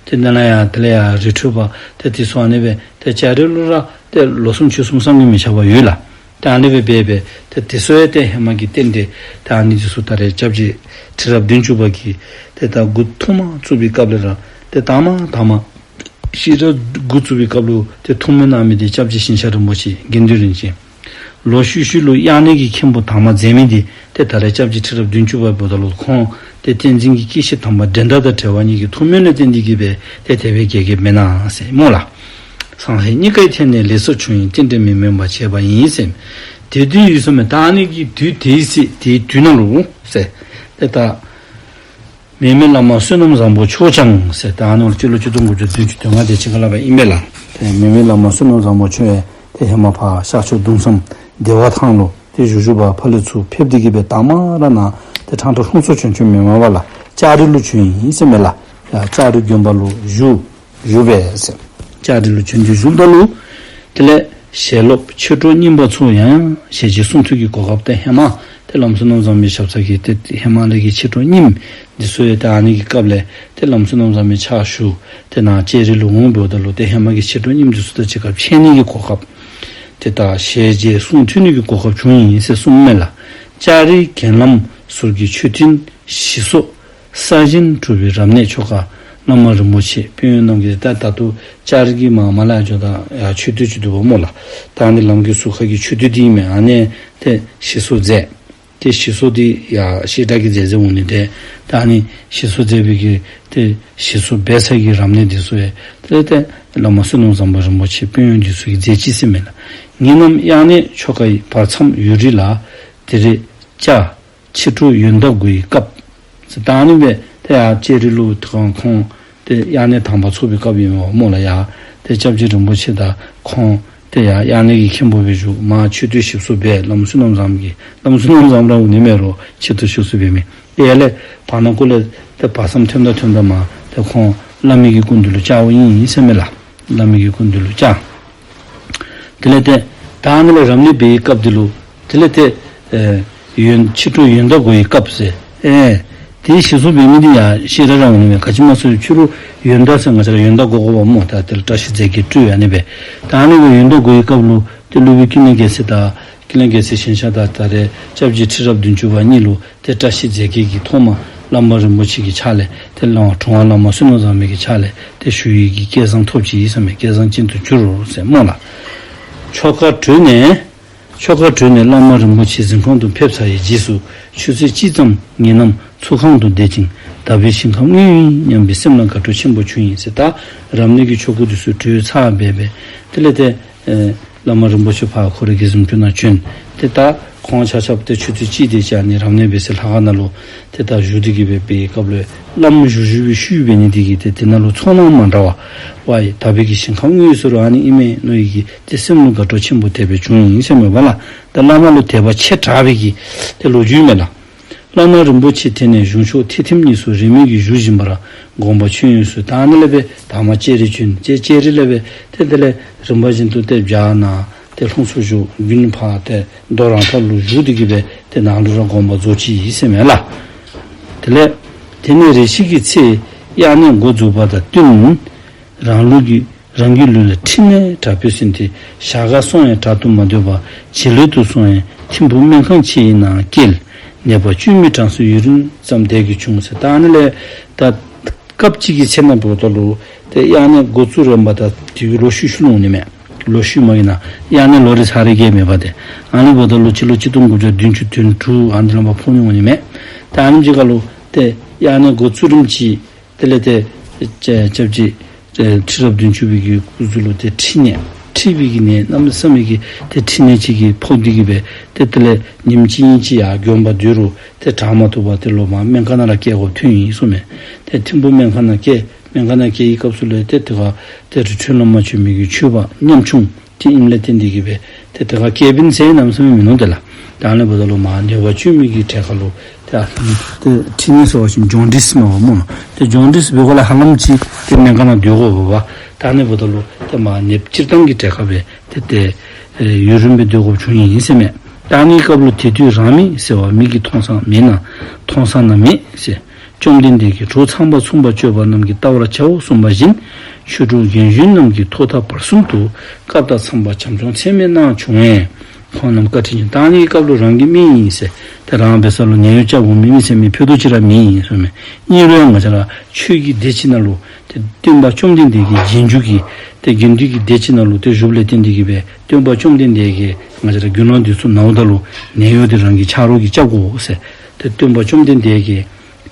ཏེ་དེ་ནང་ཡང་དེ་ལས་ཡང་རི་ཁྲོད་པ་ཏེ་དེ་ཚུ་ཨ་ནི་སྦེ་ཏེ་ལྕགས་རི་ལུ་ར་ཏེ་ལོ་གསུམ་ཕྱོགས་གསུམ་བསམ་གྱིས་མི་ཁྱབ་པ་ཡོད་ལགས། ཏེ་ཨ་ནི་སྦེ་འབད་འབད་ཏེ་དེ་ཚུ་ཡང་ཏེ་ཧེ་མ་གི་རྟེན་འབྲེལ་ཏེ་ཨ་ནི་དེ་ཚུ་ད་རེས་སྐྱབས་རྗེ་ཁྲི་རབས་བདུན་ཅུ་པ་གིས་ཏེ་ད་འགོ་ཐོག་མ་བཙུགས་པའི་སྐབས་ལས་ར་ཏེ་དང་པ་དང་པ་ ཤེས་རབ་འགོ་བཙུགས་པའི་སྐབས་ལུ་ཏེ་ཐུགས་སྨོན་གནང་མི་འདི་སྐྱབས་རྗེ་ཞིང་གཤེགས་རིན་པོ་ཆེ་དགེ་འདུན་རིན་ཆེན། ལོ་ཤུལ་ཤུལ་ལུ་དབྱར་གནས་ཀྱི་མཁན་པོ་དང་པ་མཛད་མི་འདི་ཏེ་ད་རེས་སྐྱབས་རྗེ་ཁྲི་རབས་བདུན་ཅུ་པ་འབདཝ་ད་ལུ་ཁོང་ཏེ་བསྟན་འཛིན་གྱི་སྐྱེས་ཆེན་དམ་པ་འགྲན་ཟླ་དང་བྲལ་བ་ཉིད་ཀྱི་ཐུགས་སྨོན་ལས་བརྟེན་ཏེ་གིས་སྦེ་ཏེ་དེ་སྦེ་རྒྱལ་རྒྱལ་མེན་ན་ཟེར་སྨོ་ལགས། སངས་རྒྱས་རྙེད་དཀའི་ཐད་ནས་ལེགས་སོ་བྱུང་ཡི། རྟེན་འབྲེལ་མི་དམན་པ་བྱས་པ་ཡིན་ཟེར། དེ་དུས་ཡོད་ཟེར་མས། ད་ཨ་ནི་གི་དུས་དེའི་ཚེ་དེའི་དུས་ནང་ལུ་ཟེར། ཏེ་ད་མེ་མེ་བླ་མ་བསོད་ནམས་བཟང་པོ་མཆོག་ཀྱང་ཟེར། ད་ཨ་ནི་ལུ་སྤྱི་ལོ་གཅིག་སྟོང་དགུ་བརྒྱ་བདུན་ཅུ་དོན་ལྔ་དེ་ཅིག་ཁར་ལུ་སྦེ་ཨིན་པས་ལགས། ཏེ་མེ་མེ་བླ་མ་བསོད་ནམས་བཟང་པོ་མཆོག་ཡང་ཏེ་ཧེ་མ་ཕར་ཤར་ཕྱོགས་གདུང་བསམ་བདེ་བ་ཐང་ལུ་ཏེ་བཞུགས་བཞུགས་པ་ཕར་ལས་ཚུར་ཕེབས་ཏེ་གིས་སྦེ་དང་པ་ར་ནཱ་ཏེ་ཁྲང་ཁྲ་ལྷུང་སོ་བྱོན་བྱོནམ་མེན་པར་ལགས། ལྕགས་རི་ལུ་བྱོན་ཡི་ཟེར་མས་ལགས། ཡར་ལྕགས་རི་དགོན་པ་ལུ་བཞུགས་བཞུགས་པས་ཟེར། ལྕགས་རི་ལུ་བྱོན་ཏེ་བཞུགསཔ་ད་ལུ་དེ་ལས་ཞལ་སློབ་མཆེད་གྲོགས་རྙིང་པ་ཚུ་ཡང་ཞལ་མཇལ་གསུང་ཐོས་ཀྱི་གོ་སྐབས་ཏེ་ཧེ་མ་ཏེ་བླམ་བསོད་ནམས་བཟང་པོའི་ཞབས་ས་གི་ཏེ་ཧེ་མ་ལས་ཀྱི་མཆེད་གྲོགས་རྙིང་འདི་ཚུ་ཡང་ཏེ་ཨ་ནི་གི་སྐབས་ལས་ཏེ་བླམ་བསོད་ནམས་བཟང་པོའི་ཕྱག་ཞུ་ཏེ་ནཱ་ལྕགས་རི་ལུ་འོངམ་ད་ལུ་ཏེ་ཧེ་མ་གི་མཆེད་གྲོགས་རྙིང་འདི་ཚུ་དང་གཅིག་ཁར་འཕྱད་ནི་གི་གོ་སྐབས་ཏེ་ད་ཞལ་མཇལ་གསུང་ཐོས་ནི་གི་གོ་སྐབས་བྱུང་ཡི་ཟེར་གསུངམ་མས་ལགས། ལྕགས་རི་རྒན་བླམ་ཟུར་གྱི་མཆོད་རྟེན་ཞི་སོགས་ས་གཞན་གྲུབ་པའི་རབ་གནས་ཆོ་ག་བླ་མ་རིན་པོ་ཆེ་དཔོན་གཡོག་རྣམས་ཀྱིས། ད་ད་ལྟོ་ལྕགས་རི་གི་མར་མར་ལས་འགྱོཝ་ད་ཡར་མཆོད་རྟེན་ཅིག་འདུག་པ་སྨོ་ལགས། ད་ཨ་ནི་ལམ་གྱི་ཟུར་ཁ་གི་མཆོད་རྟེན་འདི་ཨིན་མས། ཨ་ནི་ཏེ་ཞི་སོགས་མཛད། ཏེ་ཞི་སོགས་འདི་ཡར་བཤད་གྲྭ་གིས་མཛད་མཛདཔ་འོང་ནི་ཏེ། ད་ཨ་ནི་ཞི་སོགས་མཛད་པའི་གི་ཏེ་ཞི་སོགས་འབད་ས་གི་རབ་གནས་འདི་ཚུ་ཡང་ཏེ་ཏེ་བླ་མ་བསོད་ནམས་བཟང་པོ་རིན་པོ་ཆེ་དཔོན་གཡོག་འདི་ཚུ་གིས་མཛད་ཅི་ཟེར་མས་ལགས། ཉེ་གནམ་དབྱར་གནས་ཆོ་གའི་བར་མཚམས་ཡུན་རིང་ལ། དེ་རེས་ལྕགས་ཕྱི་དྲོ་ཡོན་བདག་སྒོ་ཡི་སྐབས། ཟེར་ད་ཨ་ནི་སྦེ་ཏེ་ཡར་ལྕགས་རི་ལུ་ཏེ་ཁོང་ཁོང་ཏེ་དབྱར་གནས་དང་པ་ཚོགས་པའི་སྐབས་ཨིན་པ་སྨོ་ལགས། ཡར་ཏེ་སྐྱབས་རྗེ་རིན་པོ་ཆེ་དང་ཁོང་ཏེ་ཡར་དབྱར་གནས་ཀྱི་མཁན་པོ་སྦེ་བཞུགས། མར་མཆོད་རྟེན་ཞིབ་བཟོ་འབད། བླམ་བསོད་ནམས་བཟང་པོ་གིས། བླམ་བསོད་ནམས་བཟང་པོ་ར་འོང་ནི་མས་རོགས། མཆོད་རྟེན་ཞིབ་བཟོ་འབད་མི་དེ་ལས་བར་ན་ཀོ་ལས་ཏེ་བར་མཚམས་ཐོནམ་ད་ཐོནམ་ད་མར་ཏེ་ཁོང་བླ་མའི་གི་སྐུ་མདུན་ལུ་བཅརཝ་ཨིན་ཟེར་མས་ལགས། བླ་མའི་གི་སྐུ་མདུན་ལུ་བཅར། དེ་ལས་ཏེ་ད་ཨ་ནི་ལས་རབ་གནས་འབད་བའི་སྐབས་འདི་ལུ་དེ་ལས་ཏེ་ཨེ་ཡོན་ཕྱི་དྲོ་ཡོན་བདག་སྒོ་ཡི་སྐབས་ཟེར། ཨེ་དེ་ཞིབ་བཟོ་འབད་མི་འདི་ཡར་བཤད་གྲྭ་ར་འོང་ནི་མས། ག་ཅི་སྨོ་ཟེར་ཕྱི་རུ་ཡོན་བདག་ཟེར་ང་བཅས་ར་ཡོན་བདག་དགོ་དགོ་པ་སྨོ། ད་དེ་ལས་བཀྲ་ཤིས་རྫས་བརྒྱད་སྤྲོད་ཨ་ནི་སྦེ། ད་ཨ་ནི་སྦེ་ཡོན་བདག་སྒོ་ཡི་སྐབས་ལུ་ཏེ་སློབ་དཔོན་ཀུན་ལེགས་རྒྱལ་མཚན་དང་ཀུན་ལེགས་རྒྱལ་མཚན་ཞིང་གཤེགས་དང་ད་རེས་སྐྱབས་རྗེ་ཁྲི་རབས་བདུན་ཅུ་པ་གཉིས་ལུ་ཏེ་བཀྲ་ཤིས་རྫས་བརྒྱད་ཀྱི་ཐོག་མར་བླ་མ་རིན་པོ་ཆེ་གི་ཕྱག་ལས་ཏེ་བླ་མ་དྲུང་པ་བླ་མ་བསོད་ནམས་བཟང་པོ་གི་ཕྱག་ལས་ཏེ་ཞུ་ཡི་གི་སྐལ་བཟང་ཐོབ་ཅི་ཟེར་མས། སྐལ་བཟང་ཅན་དུ་གྱུར་ཟེར་སྨོ་ལགས། ཆོ་ག་གྲོལ་ནས་ཆོ་ག་གྲོལ་ནས་བླ་མ་རིན་པོ་ཆེ་གཟིམ་ཁང་དུ་ཕེབས་ཚར་བའི་རྗེས་སུ་ཆུ་ཚོད་གཅིག་ཙམ་ངེད་རྣམས་ཚོགས་ཁང་དུ་བསྡད་ཅིང་དག་པའི་ཞིང་ཁམས་མངོན་ཡིན་སྙམ་པའི་སེམས་ལ་དགའ་སྤྲོ་ཆེན་པོ་བྱུང་ཡི་ཟེར། ད་རབ་གནས་ཀྱི་ཆོ་ག་འདི་ཚུ་གྲོལ་ཚར་སྦེ་སྦེ་དེ་ལས་ཏེ་ཨེ་བླ་མ་རིན་པོ་ཆེ་ཕར་ཁོ་རའི་གི་གཟིམ་ཅུང་ནང་བྱོན། ཏེ་ད་ཁོང་ཆ་ཁྱབ་ཏེ་ཆུ་ཚོད་གཅིག་དེ་ཅིག་ཨ་ནི་རབ་གནས་འབད་སའི་ལྷ་ཁང་ནང་ལུ་ཏེ་ད་བཞུགས་ཏེ་གིས་སྦེ་འབད་བའི་སྐབས་ལུ་བླམ་བཞུགས་བཞུགས་པའི་ཤུལ་འབད་ནི་དེ་གིས་ཏེ་དེ་ནང་ལུ་ཚོར་སྣང་མ་འདྲཝ་བ་ཡི་དག་པའི་གི་ཞིང་ཁམས་མངོན་ཡོད་ཟེར་རུང་ཨ་ནི་ཨིན་མས་མནོ་ཡི་གི་ཏེ་སེམས་ལུ་དགའ་སྤྲོ་ཆེན་པོ་དེ་སྦེ་བྱུང་ཡི་ཟེར་མས་པ་ལགས། ད་བླ་མ་ལུ་དད་པ་ཆེ་དྲགས་པའི་གི་ཏེ་ལོ་རྒྱུས་མས་ལགས། བླ་མ་རིན་པོ་ཆེ་དེ་ནས་གཞུང་ཕྱོགས་ཐེད་ཐིམ་གཉིས་སུ་རིས་མེད་ཀྱིས་བཞུགས་བཞིན་པར་དགོངས་པ་ཆོས་དབྱིངས་སུ། ད་ཨ་ནི་ལས་སྦེ་དང་པ་ལྕགས་རི་བྱོན། ཏེ་ལྕགས་རི་ལས་སྦེ་ཏེ་དེ་ལས་རིམ་པ་བཞིན་དུ་ཏེ་བྱཱར་ནང་ཏེ་ལྷུང་སོ་བཞུགས། དགུན་ཕར་ཏེ་རྡོ་རང་ཐང་ལུ་བཞུགས་ཏེ་གིས་སྦེ་ཏེ་ནཱ་ལུ་ར་དགོངས་པ་རྫོགས་ཅི་ཟེར་མས་ལགས། དེ་ལས་དེ་ནས་རེ་ཞིག་གི་ཚེ་དབྱར་གནས་འགོ་འཛུགས་པ་དང་བསྟུན་རང་ལུས་ཀྱི་རང་གི་ལུས་ལ་མཁྲིས་ནད་དྲག་པོས་ཟིན་ཏེ་ཞར་འགག་སོང་ཡང་དྲག་ཏུ་མ་སྡོད་པར་བྱིས་ལོས་དུ་སོང་ཡང་ཐིམ་ཕུག་སྨན་ཁང་ཆེ་ཡི་ནང་བསྐྱལ། ནད་པ་བཅོས་མིན་གྲང་སོང་ཡུན་རིང་ཙམ་བསྡད་དགོས་བྱུང་ཟེར། ད་ཨ་ནི་ལས་ད་སྐབས་གཅིག་གི་ཚེ་ན་འབདཝ་ད་ལུ་ཏེ་དབྱར་གནས་འགོ་བཙུགས་རན་པ་ད་དེ་གི་ལོ་ཤུལ་ཤུལ་ལུ་འོང་ནི་མས། ལོ་ཤུལ་མ་གི་ནང་དབྱར་གནས་ལོ་རེ་ཚར་རེ་བརྒལ་མེད་པ་ཏེ། ཨ་ནི་འབདཝ་ད་ལུ་སྤྱི་ལོ་གཅིག་སྟོང་དགུ་བརྒྱ་བདུན་ཅུ་དོན་དྲུག་ཨ་ནི་ལུ་མར་ཕོག་ནི་འོང་ནི་མས། ད་ཨ་ནི་ཅིག་ཁར་ལུ་ཏེ་དབྱར་གནས་འགོ་བཙུགས་རནམ་ཅིག་དེ་ལས་ཏེ་སྐྱབས་རྗེ་ཁྲི་རབས་བདུན་ཅུ་པའི་གི་སྐུ་གཟུགས་ལུ་ཏེ་མཁྲིས་ནད་མཁྲིས་པའི་གི་ནད་གནམ་མེད་ས་མེད་ཀྱི་ཏེ་མཁྲིས་ནད་ཅིག་གིས་ཕོག་སྟེ་གིས་སྦེ་ཏེ་དེ་ལས་ཉིནམ་གཅིག་གཉིས་ཅིག་ཡར་དགོན་པ་སྡོད་རུང་ཏེ་དྲག་མ་བཏུབ་པར་ཏེ་ལོག་མར་སྨན་ཁང་ནང་ར་བསྐྱལ་དགོཔ་ཐོན་ཡི་ཟེར་མས། ཏེ་ཐིམ་ཕུག་སྨན་ཁང་ནང་བསྐྱལ། སྨན་ཁང་ནང་བསྐྱལ་བའི་སྐབས་སུ་ལས་ཏེ་དེ་ཁར་ཏེ་རི་ཁྲོད་ལུ་མར་བྱོན་མི་གི་ཆོསཔ་ཉམ་ཆུང་ཅིག་ཨིནམ་ལས་བརྟེན་ཏེ་གིས་སྦེ་ཏེ་དེ་ཁར་བསྐྱལ་བའི་ཟེར་གནམ་མེད་ས་མེད་མིན་ནུག་ཏེ་ལགས། ད་ཨ་ནི་འབདཝ་ད་ལུ་མར་ནད་པ་བཅོས་མིན་གྱི་གྲས་ཁར་ལུ་ཏེ་ཨ་ཏེ་མཁྲིས་ནད་ཟེར་བ་ཅིན་ཇོན་ཌིས་མས་པ་སྨོ། ཏེ་ཇོན་ཌིས་འབད་དགོཔ་ལས་ཧ་ལམ་ཅིག་ཏེ་སྨན་ཁང་ནང་སྡོད་དགོཔ་འབདཝ། ད་ཨ་ནི་འབདཝ་ད་ལུ་ཏེ་མར་ནདཔ་སྤྱིར་བཏང་གི་གྲས་ཁར་སྦེ་ཏེ་ཏེ་ཨེ་ཡུན་རིངམོ་སྦེ་སྡོད་དགོཔ་བྱུང་ཡི་ཟེར་མས། ད་ཨ་ནི་སྐབས་ལུ་དེ་དུས་རང་མེད་ཟེར་བ་མི་གིས་མཐོང་ས་མེད་ན་མཐོང་ས་ན་མེད་ཟེར། བཅོམ་ལྡན་འདས་ཀྱིས་གྲོགས་ཚངས་པ་མཚུངས་པར་སྤྱོད་པ་རྣམས་ཀྱིས་བལྟ་བར་བྱའོ་གསུངས་པ་བཞིན་ཆོས་གྲོགས་རྒན་གཞོན་རྣམས་ཀྱིས་ཐོག་མཐའ་བར་གསུམ་དུ་སྐབས་དང་འཚམས་པར་བྱམས་སྐྱོང་ཚད་མེད་གནང་བྱུང་བས། ཁོང་རྣམས་བཀའ་དྲིན་ཆེ། ད་ཨ་ནི་སྐབས་ལུ་རང་གི་མི་ཨིན་ཟེར། ཏེ་རང་འབད་ས་ལུ་ནད་གཡོག་རྐྱབ་འོང་མི་མི་ཟེར་མི་ཕུད་རྡོག་ཅིག་ར་མེད་ཨིན་ཟེར་མས། ཨིན་རུང་ང་བཅས་ར་ཆོས་ཀྱི་སྡེ་ཅིག་ནང་ལུ་ཏེ་སྟོན་པ་བཅོམ་ལྡན་འདས་ཀྱི་རྗེས་འཇུག་གི་ཏེ་དགེ་འདུན་གྱི་སྡེ་ཅིག་ནང་ལུ་ཏེ་བཞུགསཔ་ལས་བརྟེན་ཏེ་གིས་སྦེ་སྟོན་པ་བཅོམ་ལྡན་འདས་ཀྱིས་ང་བཅས་ར་དགེ་སློང་འདི་ཚུ་ནཝ་ད་ལུ་ནད་གཡོག་འདི་རང་གི་ཆ་རོགས་ཀྱིས་རྐྱབ་དགོ་ཟེར། ཏེ་སྟོན་པ་བཅོམ་ལྡན་འདས་ཀྱིས་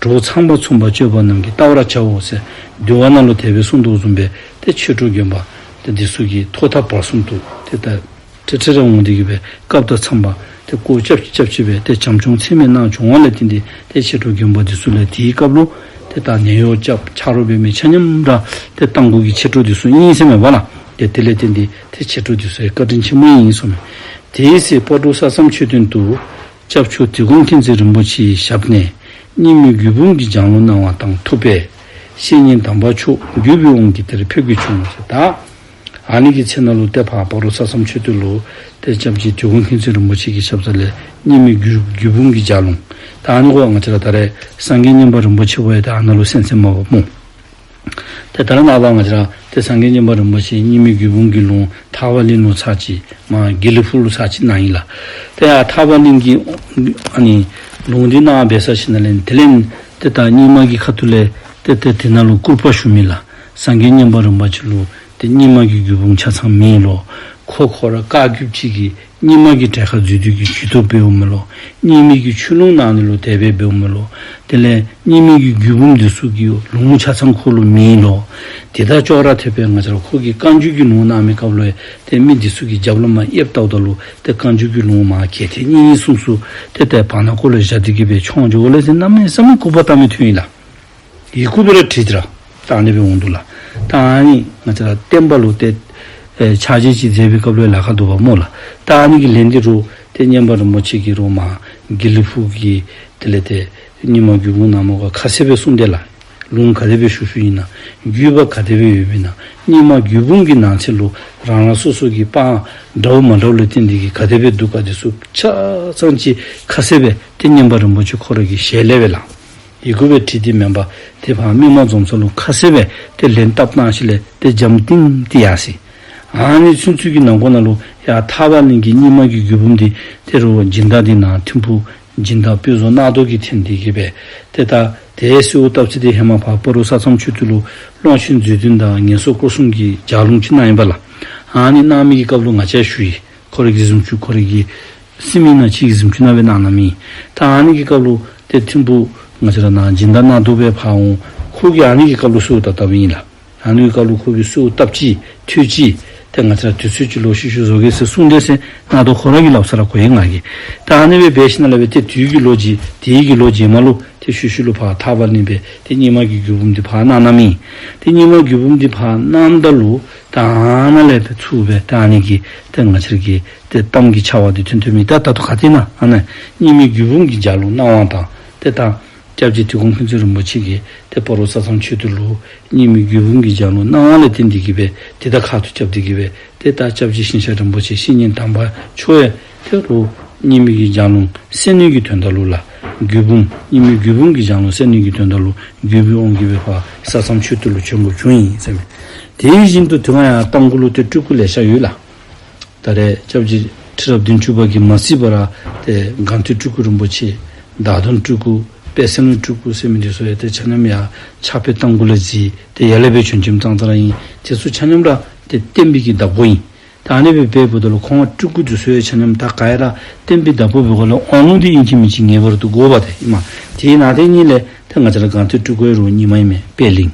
གྲོགས་ཚངས་པ་མཚུངས་པར་སྤྱོད་པ་རྣམས་ཀྱིས་བལྟ་བར་བྱའོ་ཟེར་འདུལ་བ་ནང་ལུ་དེ་སྦེ་གསུངས་དོ་བཟུམ་སྦེ་ཏེ་མཆེད་གྲོགས་དགོན་པ་ཏེ་འདི་ཚུ་གིས་ཐོག་མཐའ་བར་གསུམ་དུ་ཏེ་ད་ཁྲི་ཁྲི་ར་འོང་སྟེ་གིས་སྦེ་སྐབས་དང་འཚམས་པ་ཏེ་སྐོར་རྐྱབ་རྐྱབ་ཅིག་སྦེ་ཏེ་བྱམས་སྐྱོང་ཚད་མེད་གནང་བྱུང་བ་ལས་བརྟེན་ཏེ་ཏེ་མཆེད་གྲོགས་དགོན་པ་འདི་ཚུ་ལས་དེའི་སྐབས་ལུ་ཏེ་ད་ནད་གཡོག་རྐྱབ་ཆ་རོགས་འབད་མི་ཆ་མཉམ་ར་ཏེ་རྟ་མགོ་གི་མཆེད་གྲོགས་འདི་ཚུ་ཨིན་ཟེར་མས་པ་ལགས། ཏེ་དེ་ལས་བརྟེན་ཏེ་ཏེ་མཆེད་གྲོགས་འདི་ཚུ་ཡང་བཀའ་དྲིན་ཆེན་པོ་ཨིན་ཟེར་མས། དེའི་ཚེ་སྤ་རོ་ས་མཚམས་མཆོད་རྟེན་དུ་སྐྱབས་མཆོག་དིལ་མགོ་མཁྱེན་བརྩེ་རིན་པོ་ཆེའི་ཞབས་ནས་རྙིང་མའི་རྒྱུད་འབུམ་གྱི་ལྗགས་ལུང་གནང་བ་དང་ཐུག་པས། བཤེས་གཉེན་དམ་པ་མཆོག་བརྒྱུད་པའི་དབང་གིས་དེར་ཕེབས་ཀྱིས་བྱུང་ཟེར། ད་ཨ་ནི་གི་ཚེ་ནང་ལུ་ཏེ་ཕར་སྤ་རོ་ས་མཚམས་མཆོད་རྟེན་ལུ་ཏེ་སྐྱབས་རྗེ་དིལ་མགོ་མཁྱེན་བརྩེ་རིན་པོ་ཆེ་གི་ཞབས་ས་ལས་རྙིང་མའི་རྒྱུད་རྒྱུད་འབུམ་གྱི་ལྗགས་ལུང་། ད་ཨ་ནི་གོ་ང་བཅས་ར་ད་རེས་སངས་རྒྱས་མཉན་པ་རིན་པོ་ཆེ་བ་ཡང་ད་ཨ་ནཱ་ལུ་གསན་གསནམ་མས་པ་སྨོ། ཏེ་ད་རེས་ནངས་པ་ང་བཅས་ར་ཏེ་སངས་རྒྱས་མཉན་པ་རིན་པོ་ཆེ་རྙིང་མའི་རྒྱུད་འབུམ་གྱི་ལུང་ཐར་པ་གླིང་ལུ་ཚར་གཅིག་མར་དགེ་ལེགས་ཕུག་ལུ་ཚར་གཅིག་གནང་ཡི་ལགས། ཏེ་ཡར་ཐར་པ་གླིང་གི་ཨ་ནི་ལུང་འདི་གནང་འབད་ཚར་ཞིནམ་ལས་དེ་ལས་ཏེ་ད་རྙིང་མ་གི་ཁ་ཐུག་ལས་ཏེ་ཏེ་དེ་ནང་ལུ་སྐུར་པ་ཞུ་མི་ལགས། སངས་རྒྱས་མཉན་པ་རིན་པོ་ཆེ་ལུ་ཏེ་རྙིང་མ་གི་རྒྱུད་འབུམ་ཆ་ཚང་མེད་ལོ། ཁོ་ཁོ་ར་བཀའ་བརྒྱུད་ཅིག་གིས་རྙིང་མ་གི་གྲལ་ཁར་འཛུལ་སྡོད་ཀྱི་ཇུས་གཏོགས་འབདཝ་མས་ལོ། རྙིང་མའི་གི་ཆོས་ལུང་གནང་ནི་ལུ་དེ་སྦེ་འབདཝ་མས་ལོ། དེ་ལས་རྙིང་མའི་གི་རྒྱུད་འབུམ་འདི་ཚུ་གི་ལུང་ཆ་ཚང་ཁོ་ལུ་མེད་ལོ། དེ་དང་ཅོག་ར་འཐདཔ་སྦེ་ང་བཅས་ར་ཁོ་གིས་བཀའ་འགྱུར་གྱི་ལུང་གནང་མི་སྐབས་ལུ་ཡང་ཏེ་མི་འདི་ཚུ་གི་རྒྱབ་ལུ་མར་ཡེབ་བལྟཝ་ད་ལུ་ཏེ་བཀའ་འགྱུར་གྱི་ལུང་མར་གྱལ་ཏེ་གཉིས་གསུམ་ཚུ་ཏེ་ཏེ་བར་ན་ཁོ་ལུ་བཞག་སྟེ་གིས་སྦེ་མཆོང་འགྱོཝ་ལས་ཏེ་གནམ་མེད་ས་མེད་སྐུར་པ་བཏང་མི་ཐོན་ཡི་ལགས། ཡི་གུ་སྦེ་ར་བྲིས་ཏེ་ར་ད་ཨ་ནི་སྦེ་འོང་འདུག་ལགས། ད་ཨ་ནི་ང་བཅས་ར་བསྟན་པ་ལུ་ཏེ་ཨེ་ཕྱག་རྗེས་ཅིག་མཛད་པའི་སྐབས་ལུ་ལཱ་ཁག་འདུག་པ་སྨོ་ལགས། ད་ཨ་ནི་གི་ལན་འདི་རུང་ཏེ་མཉན་པ་རིན་པོ་ཆེ་གིས་རུང་མར་དགེ་ལེགས་ཕུག་གི་དེ་ལས་ཏེ་རྙིང་མ་རྒྱུད་འབུམ་ནང་མར་ཁ་གསལ་སྦེ་གསུངས་ཏེ་ལགས། ལུང་ག་དེ་སྦེ་ཞུ་ཞུཝ་ཨིན་ན། བརྒྱུད་པ་ག་དེ་སྦེ་ཡོདཔ་ཨིན་ན། རྙིང་མ་རྒྱུད་འབུམ་གྱི་ནང་གསེས་ལུ་རང་རང་སོ་སོ་གི་དཔང་འདྲཝ་མ་འདྲཝ་ལུ་བརྟེན་ཏེ་གིས་ག་དེ་སྦེ་འདུག་ག་འདི་ཚུ་ཆ་ཚང་ཅིག་ཁ་གསལ་སྦེ་ཏེ་མཉན་པ་རིན་པོ་ཆེ་ཁོ་ར་གི་ཞལ་ལས་སྦེ་ལགས། ཡི་གུ་སྦེ་བྲིས་ཏེ་མེན་པར་ཏེ་ཕར་མི་མང་འཛོམས་ས་ལུ་ཁ་གསལ་སྦེ་ཏེ་ལན་བཏབ་གནང་ཞིནམ་ལས་ཏེ་འཇམ་ཏིང་ཏིང་ཡར་སོ་ཡི། ཨ་ནི་ཚུན་ཚོད་ཀྱི་ནང་འཁོད་ནང་ལུ་ཡར་ཐར་པ་གླིང་གི་རྙིང་མ་གི་རྒྱུད་འབུམ་འདི་ཏེ་རུང་སྦྱིན་བདག་འདི་ནཱ་ཐིམ་ཕུག་སྦྱིན་བདག་དཔལ་བཟང་རྣམ་རྟོག་གིས་འཐེན་ཏེ་གིས་སྦེ་ཏེ་ད་དེ་གསོལཝ་བཏབ་ཚེ་ཏེ་ཧེ་མ་ཕར་སྤ་རོ་ས་མཚམས་མཆོད་རྟེན་ལུ་ཀློང་ཆེན་མཛོད་བདུན་དང་ངན་སོང་སྐོར་གསུམ་གྱི་ལྗགས་ལུང་ཅིག་གནང་ཡི་པ་ལགས། ཨ་ནི་གནང་མི་གི་སྐབས་ལུ་ང་བཅས་ཞུ་ཡི། ཁོ་ར་གི་གཟིམ་ཅུང་ཁོ་ར་གི་སྲིབ་མི་ནང་ཅིག་གི་གཟིམ་ཅུང་ནང་སྦེ་གནང་གནངམ་ཨིན། ད་ཨ་ནི་གི་སྐབས་ལུ་ཏེ་ཐིམ་ཕུག་ང་བཅས་ར་ནཱ་སྦྱིན་བདག་རྣམ་རྟོག་སྦེ་ཕར་འོང་། ཁོ་གིས་ཨ་ནི་གི་སྐབས་ལུ་གསོལཝ་བཏབ་བཏབ་ཨིན་ལགས། ཨ་ནི་གི་སྐབས་ལུ་ཁོ་གིས་གསོལཝ་བཏབ་ཅི་ཐོས་ཅི། ཏེ་ང་བཅས་ར་དུས་ཚོད་ཅིག་ལུ་ཤུལ་ཤུལ་བཟོ་གེ་ཟེར་གསུངས་ཏེ་ཟེར་རྣམ་རྟོག་ཁོ་ར་གིས་སླབ་ས་ར་གོ་ཡི་ང་གིས། ད་ཨ་ནི་སྦེ་འབད་ཞིནམ་ལས་སྦེ་ཏེ་དུས་ཀྱི་ལོ་རྗེས་དེའི་གི་ལོ་རྗེས་མ་ལུ་ཏེ་ཤུལ་ཤུལ་ལུ་ཕར་ཐར་པ་གླིང་སྦེ་ཏེ་རྙིང་མ་གི་རྒྱུད་འབུམ་འདི་ཕར་གནང་གནངམ་ཨིན། ཏེ་རྙིང་མ་རྒྱུད་འབུམ་འདི་ཕར་གནངམ་ད་ལུ་ད་ཨ་ནཱ་ལས་ཏེ་ཚུར་སྦེ་ད་ཨ་ནི་གི་ཏེ་ང་བཅས་ར་གི་ཏེ་གཏམ་གྱི་ཆར་པ་འདི་ཐོན་ཐོནམ་ཨིན། ད་ད་ལྟོ་ག་ཏེ་ན་ཨ་ནཱ་རྙིང་མའི་རྒྱུད་འབུམ་གྱི་ལྗགས་ལུང་གནང་བ་དང་ཏེ་ད་སྐྱབས་རྗེ་དིལ་མགོ་མཁྱེན་བརྩེ་རིན་པོ་ཆེ་གིས་ཏེ་སྤ་རོ་ས་མཚམས་མཆོད་རྟེན་ལུ་རྙིང་མའི་རྒྱུད་འབུམ་གྱི་ལྗགས་ལུང་གནང་བ་ལས་བརྟེན་ཏེ་གིས་སྦེ་ཏེ་ད་ཁ་ཐུག་རྐྱབ་སྟེ་གིས་སྦེ་ཏེ་ད་སྐྱབས་རྗེ་ཞིང་གཤེགས་རིན་པོ་ཆེ་བཤེས་གཉེན་དམ་པ་མཆོག་ཡང་ཏེ་རུང་རྙིང་མའི་གི་ལྗགས་ལུང་གསན་ནི་གི་དོན་དག་ལུ་ལགས། རྒྱུད་འབུམ་རྙིང་མའི་རྒྱུད་འབུམ་གྱི་ལྗགས་ལུང་གསན་ནི་གི་དོན་དག་ལུ་བརྒྱུད་པའི་དབང་གིས་སྦེ་ཕར་ས་མཚམས་མཆོད་རྟེན་ལུ་བྱོན་དགོཔ་བྱུང་ཡི་ཟེར་མས། དེ་བཞིན་དུ་དེ་སྒང་ཡང་རྟ་མགོ་ལུ་ཏེ་སྤྲུལ་སྐུ་ལེ་ཤ་ཡོད་ལགས། ད་རེས་སྐྱབས་རྗེ་ཁྲི་རབས་བདུན་ཅུ་པ་གིས་མ་གཟིགས་པར་ཏེ་སྒང་སྟེང་སྤྲུལ་སྐུ་རིན་པོ་ཆེ་བདག་དོན་སྤྲུལ་སྐུ་དཔལ་སྲིན་སྤྲུལ་སྐུ་ཟེར་མི་འདི་ཚུ་ཡང་ཏེ་ཆ་མཉམ་ཡར་ཕྱག་དཔེ་རྟ་མགོ་ལས་གཟིགས་ཏེ་ཡར་ལས་སྦེ་བྱོན་བྱོནམ་ཙང་ཙང་ར་ཨིན། དེ་ཚུ་ཆ་མཉམ་ར་ཏེ་བསྟན་པའི་གི་བདག་པོ་ཨིན། ད་ཨ་ནི་སྦེ་འབདཝ་ད་ལུ་ཁོང་སྤྲུལ་སྐུ་འདི་ཚུ་ཡང་ཆ་མཉམ་ད་ག་ཡང་ར་བསྟན་པའི་བདག་པོ་འབད་དགོཔ་ལས་དབང་ལུང་འདི་ཨིན་ཅི་མིན་ཅི་ངེས་པར་དུ་དགོ་པས་ཏེ་ཨིན་མས། དེ་ནང་དེ་གཉིས་ལས་ཏེ་ང་བཅས་ར་སྒང་སྟེང་སྤྲུལ་སྐུ་ཡང་རུང་རྙིང་མ་ཨིན་མས་པད་གླིང་།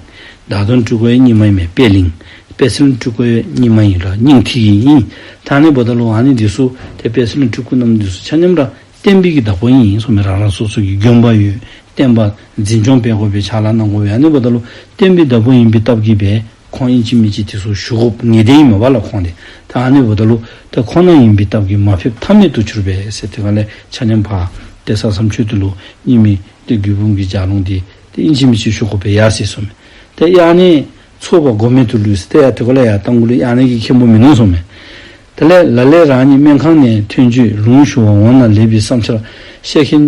བདག་དོན་སྤྲུལ་སྐུ་ཡང་རྙིང་མ་ཨིན་མས་པད་གླིང་། དཔལ་སྲིན་སྤྲུལ་སྐུ་ཡང་རྙིང་མ་ཨིན་ལགས། རྙིང་ཐིག་གི་ཨིན། ད་ཨ་ནི་འབདཝ་ད་ལུ་ཨ་ནི་འདི་ཚུ་ཏེ་དཔལ་སྲིན་སྤྲུལ་སྐུ་རྣམ་འདི་ཚུ་ཆ་མཉམ་ར་བསྟན་པའི་གི་བདག་པོ་ཨིན་ཟེར་མས། རང་རང་སོ་སོ་གི་དགོན་པ་ཡོད། བསྟན་པ་འཛིན་སྐྱོང་འབད་དགོ་པའི་ཕྱག་ལཱ་གནང་དགོ་པའི་ཨ་ནི་འབདཝ་ད་ལུ་བསྟན་པའི་བདག་པོ་ཨིན་པའི་སྟབས་ཀྱིས་སྦེ་ཁོང་ཨིན་ཅི་མིན་ཅི་དེ་ཚུ་ཞུ་དགོཔ་ངེས་བདེན་ཨིན་མས་པ་ལགས་ཁོང་འདི། ད་ཨ་ནི་འབདཝ་ད་ལུ་ད་ཁོང་རྣམ་ཨིན་པའི་སྟབས་ཀྱིས་མ་ཕེབས་ཐབས་མེད་དུ་གྱུར་པས་ཟེར། དེ་སྒང་ལས་ཆ་མཉམ་ཕར་ཏེ་ས་མཚམས་མཆོད་རྟེན་ལུ་རྙིང་མའི་ཏེ་རྒྱུད་འབུམ་གྱི་ལྗགས་ལུང་འདི་ཏེ་ཨིན་ཅི་མིན་ཅི་ཞུ་དགོ་པའི་ཡར་སོ་ཡི་ཟེར་མས། ཏེ་ཡང་ན་ཚོགས་པ་དགོ་མེད་དུ་ལུས་ཟེར། ཏེ་ཡར་དེ་སྒང་ལས་ཡར་རྟ་མགོ་ལུ་ཡང་ན་གི་མཁན་པོ་མིན་ནུག་ཟེར་མས། དེ་ལས་ལ་ལས་རང་ཉིད་སྨན་ཁང་ནས་ཐོན་རྗེས་ལུང་ཞུ་བར་འོངས་ན་ལེགས་པའི་བསམ་འཆར་བཤད་མཁན་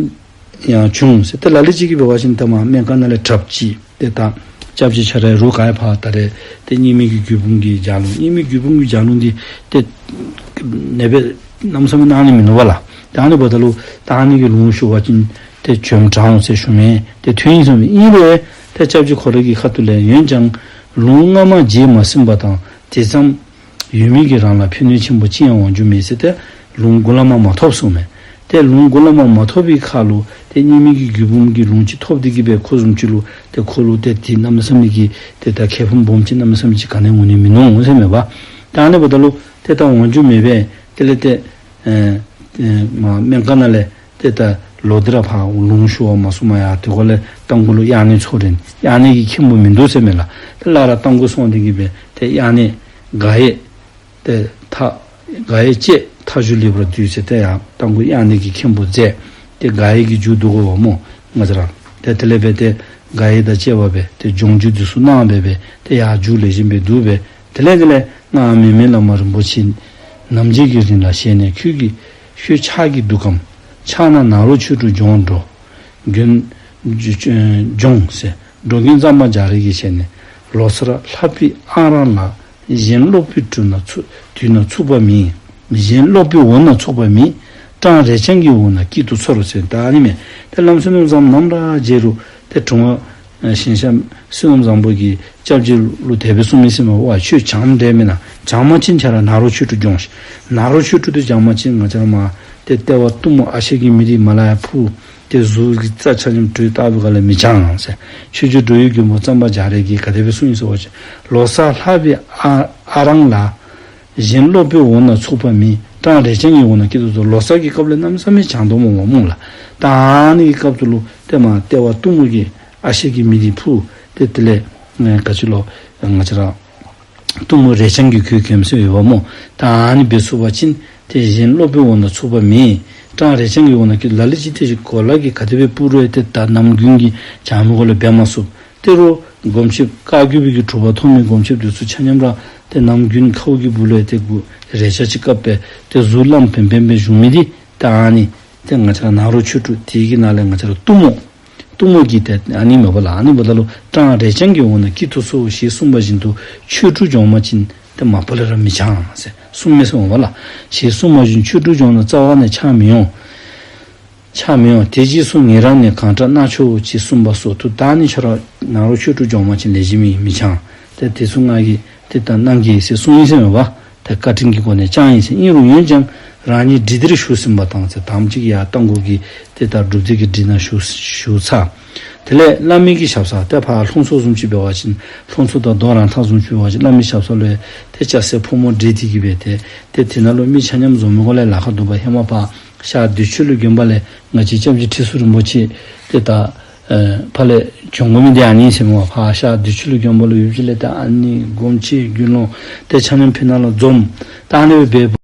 ཡང་བྱུང་ཟེར། ཏེ་ལ་ལུ་ཅིག་གིས་འབད་བ་ཅིན་ད་མར་སྨན་ཁང་ནང་ལས་དྲགཔ་ཅིག་ཏེ་ད་སྐྱབས་རྗེ་ཁྱོད་ར་རོགས་ག་ཡང་ཕར་ད་རེས་ཏེ་རྙིང་མའི་གི་རྒྱུད་འབུམ་གྱི་ལྗགས་ལུང་རྙིང་མའི་རྒྱུད་འབུམ་གྱི་ལྗགས་ལུང་འདི་ཏེ་ནེ་པའི་ གནམ་མེད་ས་མེད་གནང་ནི་མིན་ནུག་པ་ལགས། ད་ཨ་ནི་འབདཝ་ད་ལུ་ད་ཨ་ནི་གི་ལུང་ཞུ་བ་ཅིན་ཏེ་བྱོནམ་དྲག་འོང་ཟེར་ཞུ་མི་ཏེ་ཐོན་ཡི་ཟེར་མས། ཨིན་རུང་ཏེ་སྐྱབས་རྗེ་ཁོ་ར་གི་ཁ་ཐུག་ལས་འོན་ཀྱང་ལུང་སྔ་མ་བརྗེད་མ་ཟིན་པ་དང་དེ་ཙམ་ཡོད་མི་གིས་རང་ལུ་ཕན་ནུས་ཆེན་པོ་ཅི་ཡང་འོང་རྒྱུ་མེད་ཟེར་ཏེ་ལུང་འགོ་ལས་མར་མ་ཐོབ་གསུངས་མས། ཏེ་ལུང་འགོ་ལས་མར་མ་ཐོབ་པའི་ཁར་ལུ་ཏེ་རྙིང་མའི་གི་རྒྱུད་འབུམ་གྱི་ལུང་ཅིག་ཐོབ་སྟེ་གིས་སྦེ་ཁོ་བཟུམ་ཅིག་ལུ་ཏེ་ཁོ་ལུ་ཏེ་དེ་གནམ་མེད་ས་མེད་ཀྱི་ཏེ་ད་ཁེ་ཕན་སྦོམ་ཅིག་གནམ་མེད་ས་མེད་ཅིག་ག་ནི་འོང་ནི་མིན་ནུག་ཟེར་མས་པ། ད་ཨ་ནི་འབདཝ་ད་ལུ་ཏེ་ད་འོང་རྒྱུ་མེད་པས། དེ་ལས་ཏེ་ཨེ་ཨེ་མ་སྨན་ཁང་ནང་ལས་ཏེ་ད་ལོག་སྟེ་ར་ཕར་ལུང་ཞུ་བར་མ་སོང་མ་ཡ། དེ་ཁར་ལས་རྟ་མགོ་ལུ་དབྱར་གནས་ཚོགས་རན། དབྱར་གནས་ཀྱི་མཁན་པོ་མིན་འདུག་ཟེར་མས་ལགས། ཏེ་སླར་ར་རྟ་མགོ་སོང་སྟེ་གིས་སྦེ་ཏེ་དབྱར་གནས་དགག་དབྱེ་ཏེ་མཐའ་དགག་དབྱེ་བཅད་མཐའ་བཞི་ལེགས་པར་བསྡུས་ཟེར་ཏེ་ཡང་རྟ་མགོ་དབྱར་གནས་ཀྱི་མཁན་པོ་མཛད། ཏེ་དགག་དབྱེ་གི་མཇུག་བསྡུ་དགོ་པས་སྨོ། ང་བཅས་ར་ཏེ་དེ་ལས་སྦེ་ཏེ་དགག་དབྱེ་དང་བཅས་པ་སྦེ་ཏེ་སྦྱོང་རྒྱུ་འདི་ཚུ་གནང་སྦེ་སྦེ་ཏེ་ཡར་མཇུག་ལེགས་ཤོམ་སྦེ་བསྡུ་སྦེ། དེ་ལས་དེ་ལས་སྔགས་མེ་མེ་བླ་མ་རིན་པོ་ཆེ། ནམ་མཁའི་གི་རིང་ལ་ཞལ་ནས་ཁྱོད་ཀྱི་ཁྱོད་ཕྱག་གི་འདུག་གམ། ཕྱག་ན་ནཱ་རོ་ཆོས་དྲུག་སྦྱོང་འགྲོ། མགོན་སྦྱོང་ཟེར། འགྲོ་མགོན་གཙང་པ་རྒྱ་རས་ཀྱི་ཞལ་ནས། ལོ་གསར་ལྷག་པའི་ཨང་རང་ལ། གཞན་སློབ་པའི་དྲུང་ན་ཚུགས་དུས་ན་ཚུགས་པ་མེད། གཞན་སློབ་པའི་འོག་ན་ཚུགས་པ་མེད། སྤྲང་རས་རྐྱང་གི་འོག་ན་སྐྱིད་དུ་ཚོར་ཟེར། ད་ཨ་ནི་མས། ཏེ་བླམ་བསོད་ནམས་བཟང་ནམ་ར་མཇལ་རུང་ཏེ་དྲུང་པ་ཞིང་གཤེགས་བསོད་ནམས་བཟང་པོ་གིས་སྐྱབས་རྗེ་ལུ་དེ་སྦེ་གསུངས་མི་ཟེར་མས་པ། ཁྱོད་བྱམས་འདྲ་མེན་ན། བྱམས་པ་ཅིན་ཁྱོད་ར་ནཱ་རོ་ཆོས་དྲུག་སྦྱོངས་ཤིག། ནཱ་རོ་ཆོས་དྲུག་འདི་བྱམས་པ་ཅིན་ང་བཅས་ར་མ་ཏེ་ལྟེ་བ་གཏུམ་མོ་ཨ་ཤད་ཀྱི་མེ་རི་མ་ལ་ཡ་ཕུ། ཏེ་གཟུགས་ཀྱི་རྩ་ཆ་མཉམ་དྲོད་བཏབ་པའི་སྒང་ལས་མི་བྱང་ཟེར། ཆོས་རྗེ་འགྲོ་བའི་མགོན་པོ་གཙང་པ་རྒྱ་རས་ཀྱིས་ག་དེ་སྦེ་གསུངས་ཡི་ཟེར་བ་ཅིན། ལོ་གསར་ལྷག་པའི་ཨ་ཨང་རང་ལ། གཞན་སློབ་པའི་འོག་ན་ཚུགས་པ་མེད། སྤྲང་རས་རྐྱང་གི་འོག་ན་སྐྱིད་དུ་ཚོར། ལོ་གསར་གྱི་སྐབས་ལས་གནམ་མེད་ས་མེད་བྱང་དོ་སྨོ་སྨོ་ལགས། ད་ཨ་ནི་གི་སྐབས་སུ་ལུ་ཏེ་མ་ལྟེ་བ་གཏུམ་མོ་གི་ཨ་ཤད་ཀྱི་མེ་རི་ཕུ། ཏེ་དེ་ལས་ཨེ་ག་ཅི་ལོ་ང་བཅས་ར་གཏུམ་མོ་རས་རྐྱང་གིས་གོས་གོནམ་ཟེར་ཡོདཔ་སྨོ། ད་ཨ་ནི་འབད་ཚུགས་པ་ཅིན་ཏེ་གཞན་སློབ་པའི་འོག་ན་ཚུགས་པ་མེད། སྤྲང་རས་རྐྱང་གི་འོག་ན་སྐྱིད། ལ་ལུ་ཅིག་ཏེ་ཅིག་གོ་ལ་གིས་ག་དེ་སྦེ་སྤུ་རུང་ཡང་ཏེ་ད་ནམ་རྒྱུན་གྱི་བྱམས་པའི་སྒོ་ལས་འབད་མ་ཚུགས། ཏེ་རུང་སྒོམ་ཆེན་བཀའ་བརྒྱུད་པའི་གི་གྲུབ་པ་ཐོབ་མི་སྒོམ་ཆེན་འདི་ཚུ་ཆ་མཉམ་ར་ཏེ་ནམ་རྒྱུན་ཁཝ་གི་སྦུག་ལུ་ཡང་ཏེ་གུ་རས་ཆ་ཅིག་བཀབ་སྦེ་ཏེ་གཟུགས་བླམ་བེམ་བེམ་སྦེ་བཞུགས་མི་འདི་ད་ཨ་ནི་ཏེ་ང་བཅས་ར་ནཱ་རོ་ཆོས་དྲུག། དེ་གི་ནང་ལས་ང་བཅས་ར་གཏུམ་མོ། གཏུམ་མོ་གི་ཏེ་ཨ་ནི་མས་པ་ལགས། ཨ་ནི་འབདཝ་ད་ལུ་སྤྲང་རས་རྐྱང་གི་འོག་ན་སྐྱིད་དུ་ཚོར་ཞེས་གསུངས་པ་བཞིན་དུ་ཆོས་དྲུག་སྦྱོང་པ་ཅིན་ཏེ་མ་པ་ལས་ར་མི་བྱང་ཟེར་གསུངས་མས་ཟེར་མས་པ་ལགས། ཞེས་གསུངས་པ་བཞིན་ཆོས་དྲུག་སྦྱོང་ན་རྩ་བ་ནས་ཆགས་མི་འོང་། ཆགས་མི་འོང་། དེ་རྗེས་སུ་ཉན་རང་ནས་གང་དྲག་གནང་ཆོག་ཅེས་གསུངས་པ་སོགས་དུ། ད་ཨ་ནི་ཁྱོད་ར་ནཱ་རོ་ཆོས་དྲུག་སྦྱོང་པ་ཅིན་ལེགས་ཤོམ་མི་མི་བྱང་། ཏེ་དེ་ཚུ་ང་གིས་ཏེ་ད་གནང་གེ་ཟེར་གསུངས་ཡི་ཟེར་མས་པ། ཏེ་བཀའ་དྲིན་གྱི་སྒོ་ནས་བསྐྱངས་ཡི་ཟེར། ཨིན་རུང་འོན་ཀྱང་རང་ཉིད་སྒྲིག་སྟེ་ར་བཞུགས་ཟིན་པ་དང་ཟེར། དང་པ་ཅིག་ཡར་རྟ་མགོ་གི་ཏེ་ད་སྒྲུབ་སྡེ་གི་སྒྲིག་ནང་བཞུགས་བཞུགས་ཚར། དེ་ལས་བླ་མའི་གི་ཞབས་སར་ཏེ་ཕར་ལྷུང་མཚོ་བཟུམ་ཅིག་འབད་བ་ཅིན་ལྷུང་མཚོ་དང་རྡོ་རང་འཐག་བཟུམ་ཅིག་འབད་བ་ཅིན་བླ་མའི་ཞབས་སར་ལུ་ཡང་ཏེ་ལྕགས་སྲེག་ཕོ་མོ་སྦྲེལ་ཏེ་གིས་སྦེ་ཏེ་ཏེ་དེ་ནང་ལུ་མི་ཆ་མཉམ་འཛོམས་མི་སྒང་ལས་ལཱ་ཁག་འདུག་པ། ཧེ་མ་ཕར་ཤར་བདེ་ཆོས་གླིང་དགོན་པ་ལས་ང་བཅས་སྐྱབས་རྗེ་ཁྲི་ཟུར་རིན་པོ་ཆེ་ཏེ་ད་ཨེ་ཕར་ལས་བྱོན་དགོ་མི་འདི་ཨ་ནི་ཟེར་མས་པ། ཕར་ཤར་བདེ་ཆོས་གླིང་དགོན་པ་ལུ་ཡོད་པ་ཅིན་ལས་ད་ཨ་ནི་སྒོམ་ཆེན་དགེ་སློང་ཏེ་ཆ་མཉམ་ཕར་ནང་ལུ་འཛོམས། ད་ཨ་ནི་སྦེ་འབད་